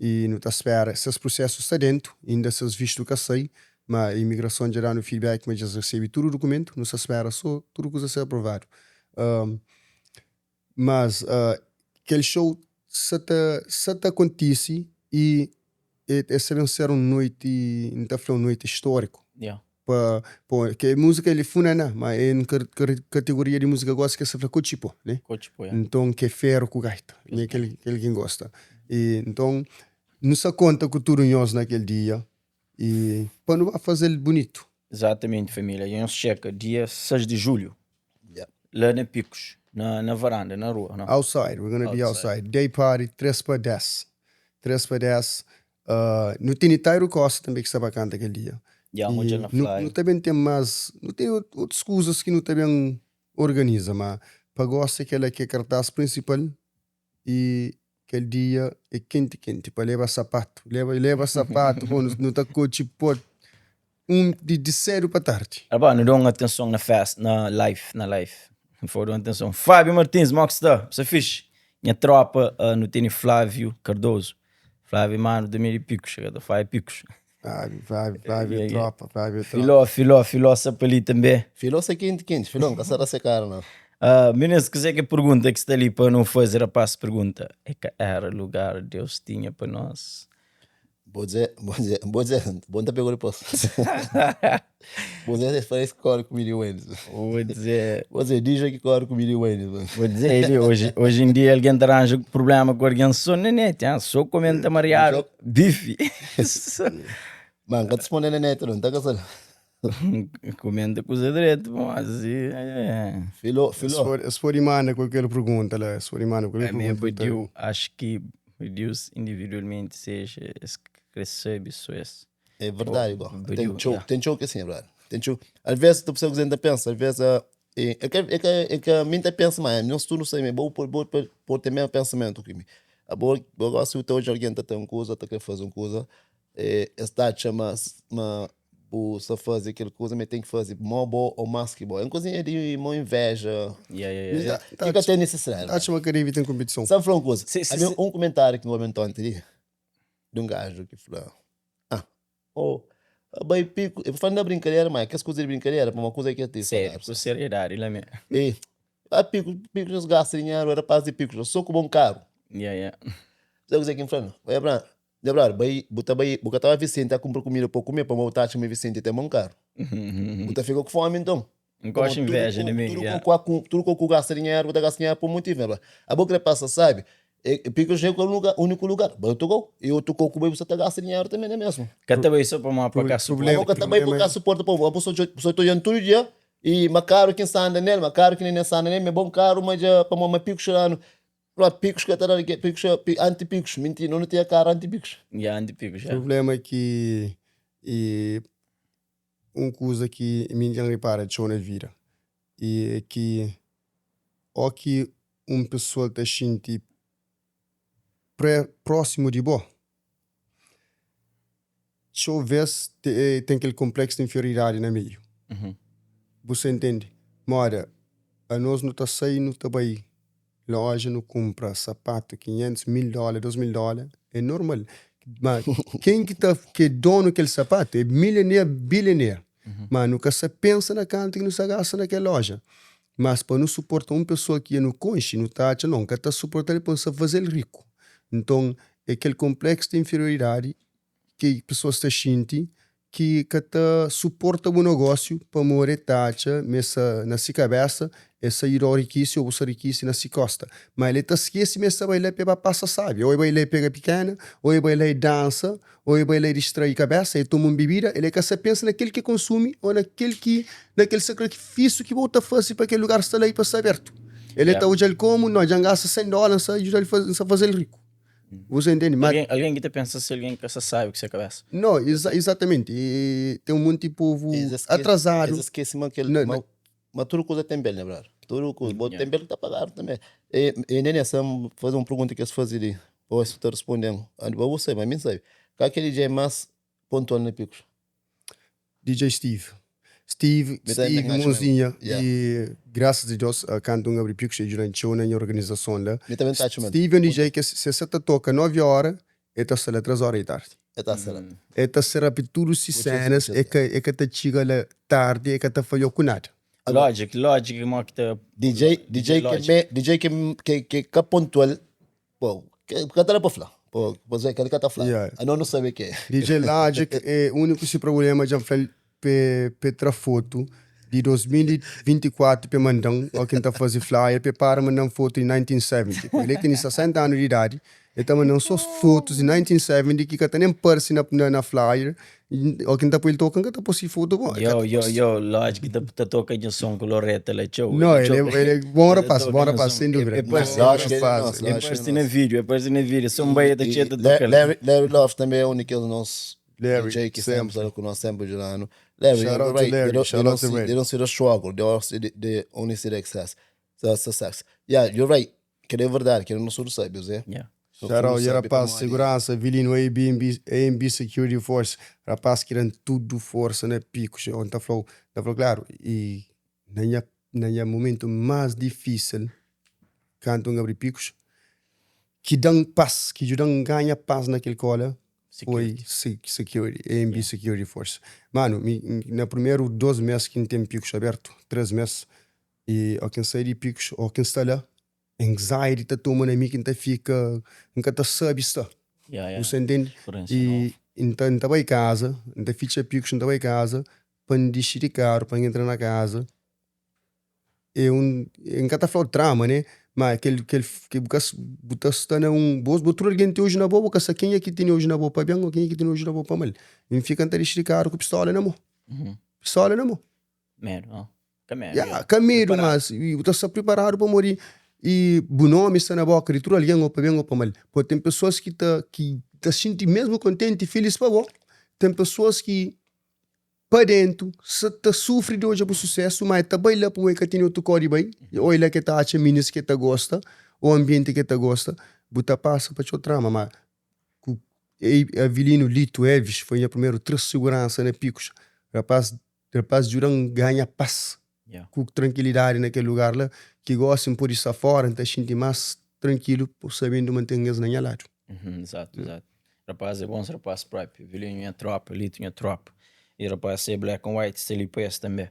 i nu ta spera ses prusesu sta dentu, inda ses vistu ka sai, ma imigrason dja da-nu feedback ma dja es resebe tudu dukumentu, nu sta spera so tudu kuza ser aprovadu. Um, mas uh, kel show sa ta sa ta kontise i e, e sa ben ser un noiti, N ta fla un noiti istóriku. Yeah. Pa pa ke múzika el é funaná, ma é un kategoria di múzika gosi ke sa fla kotxipó, né? Kotxipó, ya. Nton ke feru ku gaita, mi é kel kel ki N gosta. I nton nu sa konta ku tudu nhos na kel dia i pa nu ba faze-l bunitu. Exatamente família, nhos txeka dia 6 di julhu Yeah. la na Picos, na na varanda, na rua, não? Outside, we're gonna be Outside. outside. Day party, 3 pa 10. 3 pa 10. Uh, nu tene Tairo Costa tanbe ki sta ba kanta kel dia. Ya, E um odja na nu, flyer. nu ta ben ten más, nu ten otus kuzas ki nu ta ben organiza, ma pa gosi kel-la ki é kartaz prinsipal i kel dia é kenti kenti pa leba sapatu, leba, leba sapatu, pô, nu, nu ta kotxi pô un di, di sedu pa tardi. Rapaz, nu da un atenson na festa, na live, na live. Foi da un atenson. Fábio Martins, mo ki sta? Sta fixe? Nha tropa, uh, nu tene Flávio Cardoso. Flávio, mano, também de Picos, chega da Fábio Picos. Flávio, Flávio, Flávio Yeah, yeah. tropa, Flávio tropa. Filó, filó, filó, sapali também. Filó se quente, quente. Filó, não será secar, não. Uh, meninas, quiser que pergunta que está ali para não fazer rapaz pergunta. É que era lugar Deus tinha para nós. Bo dze, bo dze, bo dze, bo nta pegou depois. Bo dze es parece que corre com Miri Waynes. Vou dizer, Bo dze DJ que corre com Miri Waynes. mano. vou dizer ele, hoje, hoje em dia alguém te arranja problema com alguém só na net, hein? Só comenta mariado, bife. Mano, ka te responde na net, não tá casado. Comenta coisa direito, mas é. Filó, Se filó. for, se for imana qualquer pergunta lá, se for imana qualquer É mesmo, pergunta. eu acho que Deus individualmente seja esse que recebe só esse. É verdade, bom. Badiu, Tem show, yeah. tem show que assim, é verdade. Tem show. Às vezes tu pessoa que ainda pensa, às vezes ah, é, é que é que é que a mim até pensa mais, não se tu não sei, mas bom por bom por por ter mesmo pensamento que me. A boa, boa gosto se hoje alguém tá tendo coisa, tá querendo fazer uma coisa, é, está te chama, ma bu só fazer aquela coisa, mas tem que fazer mó boa ou mais que boa. É uma coisinha de uma inveja. Yeah, yeah, yeah. Tá- Fica até necessário. Acho que Caribe tem competição. Sabe falar uma coisa? Sim, sim, Havia sim. um comentário que no homem ontem de um gajo que falou: Ah, oh, bem pico. Eu falando na brincadeira, mas que as coisas de brincadeira, para uma coisa que é te Sério, com seriedade, lá mesmo. E, ah, pico, pico, não se gasta dinheiro, era rapaz de pico, eu sou com bom carro. Yeah, yeah. Sabe o que é que falando? Vai pra, lembrar, vai, botar vai, botar tava Vicente a comprar comida para comer, para voltar a Vicente tem bom carro. Botar ficou com fome então. Não gosto de inveja de mim. Tudo Yeah. com tudo com gasta dinheiro, botar gasta dinheiro por motivo, né? A boca passa, sabe? E, pico chega o lugar, único lugar. Eu tô com, eu tô com o você tá gasta dinheiro também, não é mesmo? Cata bem só para uma para cá Problema. A boca também por cá suporta povo. A pessoa só tô olhando todo dia e macaro quem anda nele, macaro que nem anda nele, é bom caro, mas já para uma pico chorando. Lá picos que tá picos, anti picos, mentira, não tinha cara anti picos. Yeah, anti-pico O já. problema é que e, um coisa que ninguém repara de na vida e é que ou que uma pessoa te sente pré, próximo de bo deixa eu ver se te, tem aquele complexo de inferioridade no meio. Uhum. Você entende? Mora, a nós não está saindo também. Loja não compra sapato 500 mil dólares, 2 mil dólares, é normal. Mas quem que, tá, que é dono daquele sapato é milionário, bilionário. Mas nunca se pensa na canto que não se gasta naquela loja. Mas para não suportar uma pessoa que é no conche, não tá, não, que está suportando para se fazer rico. Então, é aquele complexo de inferioridade que a pessoa está sentindo que que te suporta o negócio para morrer taxa, messa na sua cabeça, essa ir ao riquício ou você riquício na sua costa. Mas ele te esquece, mas vai lá pega passa sabe. Ou vai lá pega pequena, ou vai lá e dança, ou vai lá e distrai a cabeça, e toma uma bebida, ele que se pensa naquele que consome ou naquele que naquele sacrifício que volta a fazer para aquele lugar estar lá e para ser aberto. Ele Yeah. está hoje como, nós já gasta 100 dólares, ajuda ele a fazer ele rico. Você entende? Mas Alguém, alguém que te pensa se alguém que sabe o que você cabeça. não, exatamente. E tem um monte de povo Eles esque- atrasado. Eles esquecem aquele. Não, Mas, não. mas tudo coisa tem belo, né, brother? Tudo coisa. Bom, Yeah. tem belo que tá pagado também. E, e Nenê, se eu fazer uma pergunta que eu fazer ali, ou se tu tá respondendo, ah, você, mas mim sabe. Qual é aquele dia mais pontual na Picos? DJ Steve. Steve, Me dá Steve imagem mesmo. Mãozinha. Yeah. E graças a Deus, canto um abri picos durante na minha organização lá. Me também tá chamando. Steve é um DJ que se você toca 9 horas, ele está lá 3 horas da tarde. É tá será. Ele está a repetir se cenas, puxa. é que é que tá chega lá tarde, é que tá falhou com nada. Logic, Logic, mo que te DJ, DJ que Logic. me, DJ que que que que pontual, pô, que que tá lá para falar. Pô, você que tá falar. Yeah. A não não sabe o que é. DJ Logic é o único esse problema já falei pe petra foto de 2024 pe mandam ou quem tá fazendo flyer pe para mandam foto de 1970. Ele tem 60 anos de idade, ele tá mandando só fotos de 1970 que tá nem parece na, na, na flyer, e, ou quem tá por ele tocando que tá possível foto bom. Yo, yo, yo, Logic te, te toca de som com Loreta lá, tchau. Não, ele, é- ele é bom rapaz, toca bom no rapaz, som. sem dúvida. É, é parece, Bom Lógico, rapaz. nossa, é lógico. parece na vídeo, é parece na vídeo. Som bem da E tcheta Larry, toca. Larry, Larry Love também é um daqueles nossos Larry, DJ que sempre. sempre com nós sempre ajudando. Larry, Shout you're out to right. Larry, They don't, shout they don't out to see, Larry. they don't see the struggle. They, all see the, they only see the success. The success. Yeah, you're right. Que é verdade, que não sou do sabe, Zé. Yeah. Shout out, e rapaz, segurança, Vilino, ABNB, AMB Security Force, rapaz que dão tudo força, né, picos, onde tá falou, tá falou, claro, e na minha, na minha momento mais difícil, canto um abrir picos, que dão paz, que ajudam ganha paz naquele cola, foi Security, AMB Security Force. Mano, mi, na primeiro 12 meses que não tem picos aberto, 3 meses, e ao quem sair de picos, ao quem está lá, anxiety tá tomando a mim, que tá fica, nunca tá sabe está. Yeah, yeah. Você entende? Experiência E nova. N ta, N ta bai kaza, N ta fitxa Picos, N ta bai kaza pa N dixi di karu, pa N entra na kaza. É un, N ka ta fla-u trama, né? Ma kel, kel, ki bu ka, bu ta sta na un, bo, bo tudu algen ten odju na bo, bu ka sa kenha ki tene odju na bo pa ben ô kenha ki tene odju na bo pa mal. N fika N ta dixi di karu ku pistola na mô. Pistola na mô. Medu, ah. Ka medu. Ya, ka medu, mas bu ta sta priparadu pamodi i bu nomi sta na boka di tudu algen, ô pa ben ô pa mal. Pô, ten pesoas ki ta ki ta xinti mesmu kontenti i filis pa bo, ten pesoas ki pa dentu sa ta sufri di odja bu susesu, ma e ta bai la pamodi e ka tene otu kau di bai, ô e la ki e ta atxa minis ki e ta gosta, ô anbienti ki e ta gosta. Bu ta pasa pa txeu trama, ma ku Avelino Lito Elvis foi nha primeru 3 siguransa na Picos. Rapaz Rapaz djuda-m ganha pas ku trankilidadi na kel lugar la, ki gosi N pode sta fora, N ta xinti más trankilu sabendu ma N ten es na nha ladu. Izatu, izatu. Rapaz é bons rapaz propi. Vilinho nha tropa, Lito nha tropa. E rapaz se black and white sta li pa es tanbe.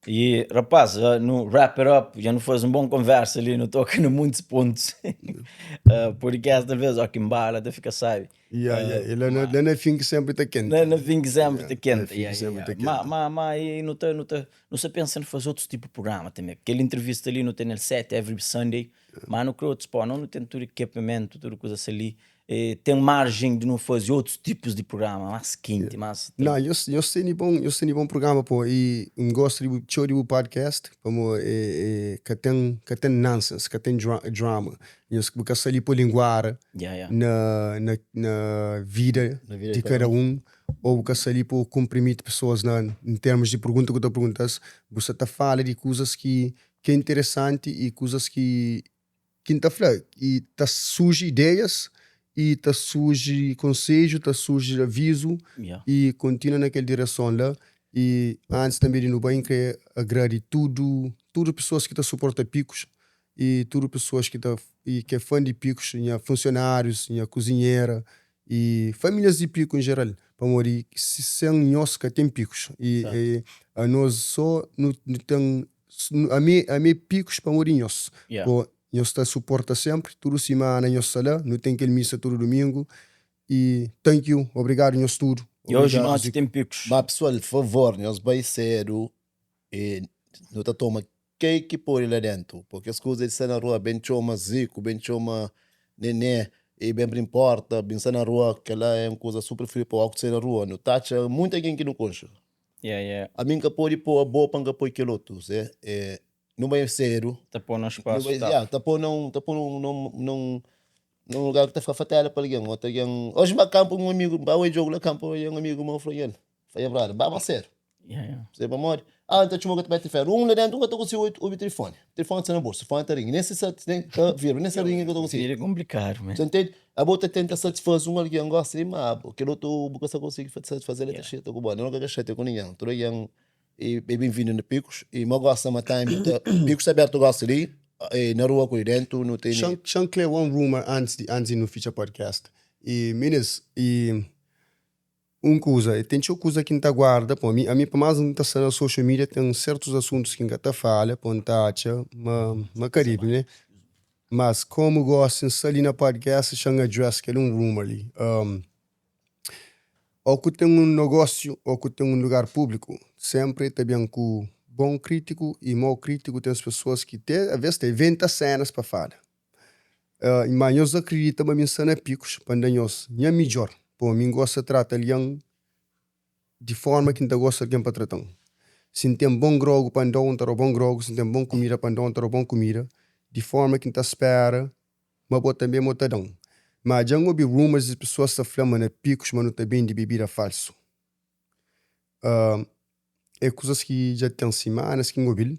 E rapaz, nu wrap it up, dja nu faze un bon konversa li, nu toka na muntis pontus. Podcast talvez ó ki nbala ta fika sabi. Yeah, yeah. E la na, la na fin ki sempre ta kenta. La na fin ki sempre ta kenta. Yeah, yeah, yeah. Ma, ma, ma e nu ta, nu ta, nu sta pensa na faze otus tipu programa tanbe. Kel entrevista li nu ten el 7 every Sunday, ma nu kre otus, pó, no nu ten tudu ekipamentu, tudu kuza sa li. E ten margen di nu faze otus tipus di programa más kenti, más. Não, nhos, nhos tene bom, nhos tene bom programa, pô, e N gosta di bu, txeu di bu podcast, pamo e, e ka ten, ka ten nonsense, ka ten dra, drama. Nhos bu ka sta li pa linguara Yeah, yeah. na, na, na vida Na vida di di kada kada un, ou bu ka sta li pa kumprimiti pesoas na, n termus di pergunta ku ta pergunta-s, bu sta ta fala di kuzas ki, ki é interesanti i kuzas ki, ki N ta fla, i ta surji ideias, i ta surji konsedju, ta surji avizu, Yeah. i kontinua na kel direson la. I antis tanbe di nu bai, N kre agradi tudu, tudu pesoas ki ta suporta Picos, i tudu pesoas ki ta i ki é fan di Picos, nha funsionárius, nha kuzinhera i famílias di Pico en jeral, pamodi si sen nhos ka ten Picos i Exato. anos so nu nu ten ami ami é Picos pamodi nhos, Yeah. po nhos ta suporta senpri, tudu simana nhos sta la, nu ten kel misa tudu dumingu i thank you, obrigadu nhos tudu, E oji obrigadu noti Zico. ten Picos. Ma pesoal, favor, nhos bai sedu i nu ta toma Ken ki pode la dentu? Pô kes kuza di sta na rua, ben txoma Ziku, ben txoma Nené i ben brin porta, ben sta na rua, kela é un kuza super fri pa óki sta na rua. Nu ta atxa munti algen ki nu konxe. Yeah, yeah. Ami N ka pode pô abo pa N ka poi kel otu, se é nu bai sedu, Ta pô na nu spasu bai, tough. yeah, ta pô na un, ta pô na un, na un, na un lugar ki ta fika fatela pa algen. Otu algen, oji N ba kanpu un amigu, N ba oi djogu la kanpu, un amigu meu fla el, fla nha brother, ba más sedu. Yeah, yeah. Sei pamodi? Ah, N ta txuma ka ta bati feru. Un la dentu, un ka ta konsigi obi, obi telefoni. Telefoni sta na bolsu, telefoni ta ringi. Nen si sa, nen ta vibra, nen sa ringi ka ta konsigi. Vida é komplikadu, man. Sa ntende? Abo ta tenta satisfaze un algen gosi di ma abo. Kel otu bu ka sa konsigi satisfaze el, el ta Yeah. xeta ku bo. No ka ta xatia ku ningen. Tudu algen é benvindu na Picos. I ma gosi ma time ta, Picos sta abertu gosi li, e na rua ku li dentu nu tene. Xa, xa N kre un rumor antis di, antis di nu fitxa podcast. I minis, i Un kuza, ten txeu kuza ki N ta guarda, pô, ami, ami pa más N ta sta na social media, ten sertus asuntus ki N ka ta fala, pô, N ta atxa ma, ma ka debe, né? Mas komu gosi N sta li na podcast, xa N address kel un rumor li. Ó ku ten un nogósiu ó ku ten un lugar públiku, senpri ta ben ku bon krítiku i mau krítiku, ten pesoas ki te, aves ta inventa sénas pa fala. Ma nhos akridita ma mi N sta na Picos pa N da nhos nha midjór. Pô, mi N gosta trata algen di fórma ki N ta gosta algen pa trata-m. Si N ten bon grogu pa N da-u, N ta da-u bon grogu, si N ten bon kumida pa N da-u, N ta da-u bon kumida, di fórma ki N ta spéra ma bo tanbê ma bu ta da-m. Má dja N obi rumors di pesoas ta fla ma na Picos ma nu ta bende bebida falsu. É kuzas ki dja ten simanas ki N obi-l,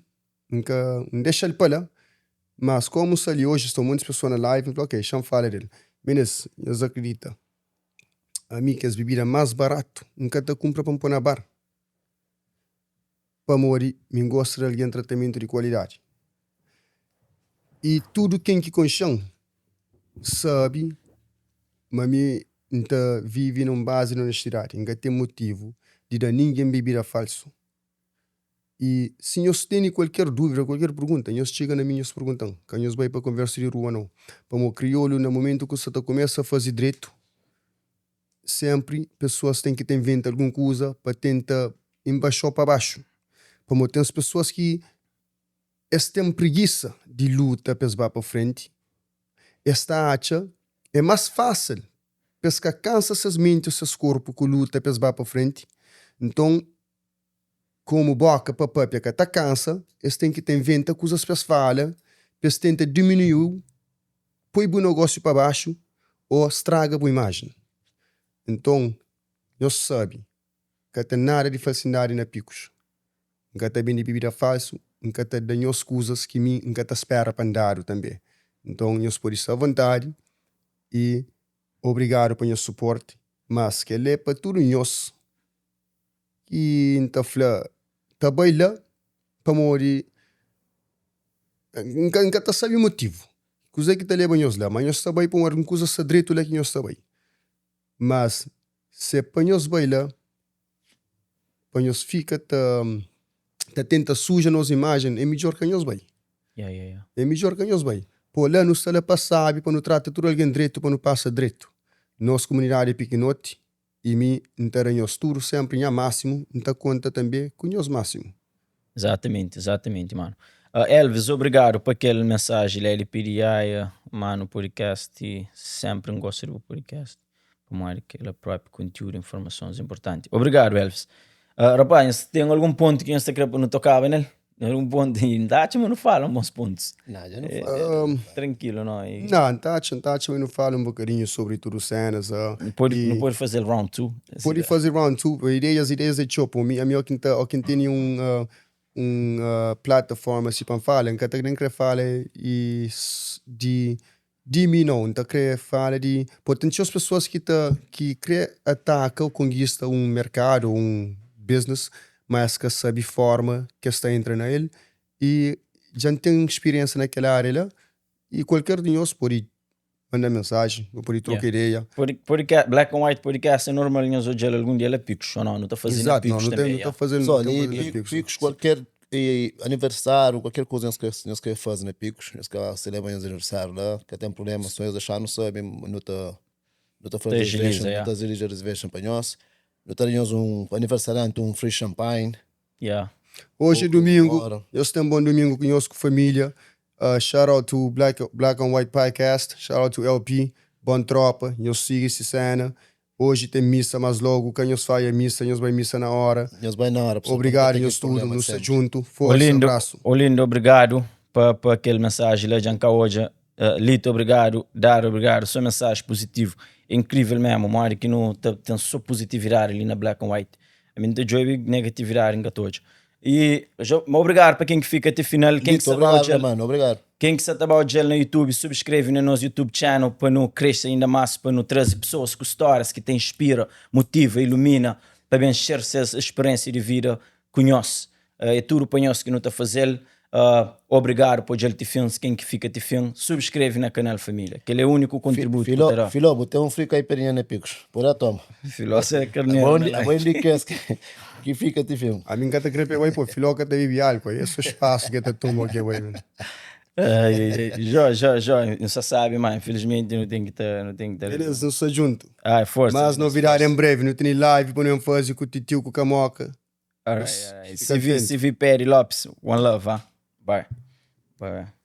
N ka, N dexa-l pa la, mas komu sta li oji sta montis pesoa na live, N fla ok, xa-m fala del. Minis, nhos akridita, ami kes bibida más baratu N ka ta kunpra pa N pô na bar, pamodi mi N gosta di algen tratamentu di kualidadi. I tudu ken ki konxe-m sabe ma mi N ta vive na un bazi di onestidadi. N ka ten motivu di da ningen bebida falsu. I si nhos tene kualker dúvida, kualker pergunta, nhos txiga na mi nhos pergunta-m. Ka nhos bai pa konversa di rua nau. Pamodi kriolu na mumentu ku sta ta kumesa faze dretu. Senpri pesoas ten ki ta inventa algun kuza pa tenta inbaxa-u pa baxu. Pamodi ten pesoas ki es ten prigisa di luta pa es ba pa frenti, es ta atxa é más fásil pa es ka kansa ses menti ô ses korpu ku luta pa es ba pa frenti. Nton, komu boka pa papia ka ta kansa, es ten ki ta inventa kuzas pa es fala, pa es tenta diminui-u, poi bu nogósiu pa baxu ô straga bu imajen. Nton, nhos sabe, ka ten nada di falsindadi na Pikus. N ka ta bende bibida falsu, N ka ta da nhos kuzas ki mi N ka ta spera pa N dadu tanbê. Nton, nhos pode sta avontadi i obrigadu pa nhos suporti. Mas kel-li é pa tudu nhos ki N ta fla ta bai la pamodi N ka N ka ta sabe motivu kuzê ki ta leba nhos la, ma nhos ta bai pamodi algun kuza sta dretu la ki nhos ta bai. Mas se pa nhos bai la pa nhos fika ta ta tenta suja nos imajen é midjor ka nhos bai. É midjor ka nhos bai. Po la nu sta la pa sabi, pa nu trata tudu algen dretu, pa nu pasa dretu. Nos kumunidadi é pikinoti i mi N ta da nhos tudu senpri nha másimu, N ta konta tanbe ku nhos másimu. Exatamente, exatamente mano. Uh, Elvis, obrigado pa kel mensagem lá. Ele pedi iaia, mano, podcast, sempre N gosta di bu podcast, pamodi kel próprio conteúdo, informações importante. Obrigado, Elvis. Uh, rapaz, nhos tem algum ponto que nhos ta kre pa nu tocaba nel? Algum ponto? N ta atxa ma nu fala bons pontos. Não, já não eh, fala. Um, Tranquilo, não? E... Não, N ta atxa, N ta atxa ma nu fala um bocadinho sobre tudo cenas. Uh, Não pode, e... não pode fazer round 2. Pode fazer round 2. Ideias, ideias é txeu. Mi, ami, ó, quem tá, ó, quem tem um, uh, un plataforma si pa N fala, N ka ta nen kre fala i di di mi nau, N ta kre fala di pode ten txeu pesoas ki ta ki kre ataka o konkista un merkadu o un business ma es ka sabe forma ki es ta entra na el i dja N ten spiriensa na kel aria la i kualker di nhos pode Manda mensagem, nu pode troka ideia. Podcast, Black and White Podcast é normal nhos odja-l algun dia la Picos, ou não? Nu ta faze na Picos também. Nu ta faze Só ali, Picos, qualquer aniversário, qualquer coisa nhos quer, nhos quer fazer na Picos, nhos quer celebrar nhos aniversário lá, ka tem problema, só nhos deixar nu sabe, nu ta nu ta faze reservation, nu ta agiliza reservation pa nhos. Nu ta da nhos um aniversariante um free champagne. Yeah. Hoje é domingo, nhos tem bom domingo ku nhos ku família. Uh, shout out to Black, Black on White Podcast, shout out to LP, bom tropa, nhos siga esse cena. Hoje tem missa, mas logo ka nhos falha missa, nhos bai missa na hora. Nhos bai na hora, pessoal. Obrigado nhos tudo, nu sta junto. Força, Olindo, abraço. Olindo, obrigado pa, pa aquele mensagem lá, Janka hoje. Uh, Lito, obrigado. Dário, obrigado. Só mensagem positivo. É incrível mesmo, modi ki nu ta ten só positividade ali na Black and White. Ami N ta djobe negatividade N ka ta odja. E ma obrigado pa ken ki fika te final, ken ki sta ba odjal, mano, obrigado. Ken ki sa ta ba odjal na YouTube, subscreve na nos YouTube channel pa nu cresce ainda mais, pa nu traze pessoas ku histórias ki ta inspira, motiva, ilumina, pa ben share ses experiência de vida ku nhos. É tudu pa nhos ki nu ta fazel. Obrigado pa odjal ti fin, ken ki fika ti fin, subscreve na canal família. Kel é único contributo ki ta da. Filó, bu ten un fri caipirinha na Picos. Por toma. Filó se carneiro. Abo é di kes ki fika ti fin. Ami N ka ta kre pa e bai, po Filó ka ta bibi álkol, é so spasu ki e ta toma o ki e bai. Jó, jó, jó, nu sa sabi ma infelizmenti nu ten ki ta, nu ten ki ta. Beleza, nu sta djuntu. Ai, forsa. Mas novidadi en brevi, nu tene live pa nu ben faze ku Titiu ku Kamoka. Alright, alright. CV, CV Perry Lopes, one love, ha? Bye. Bye.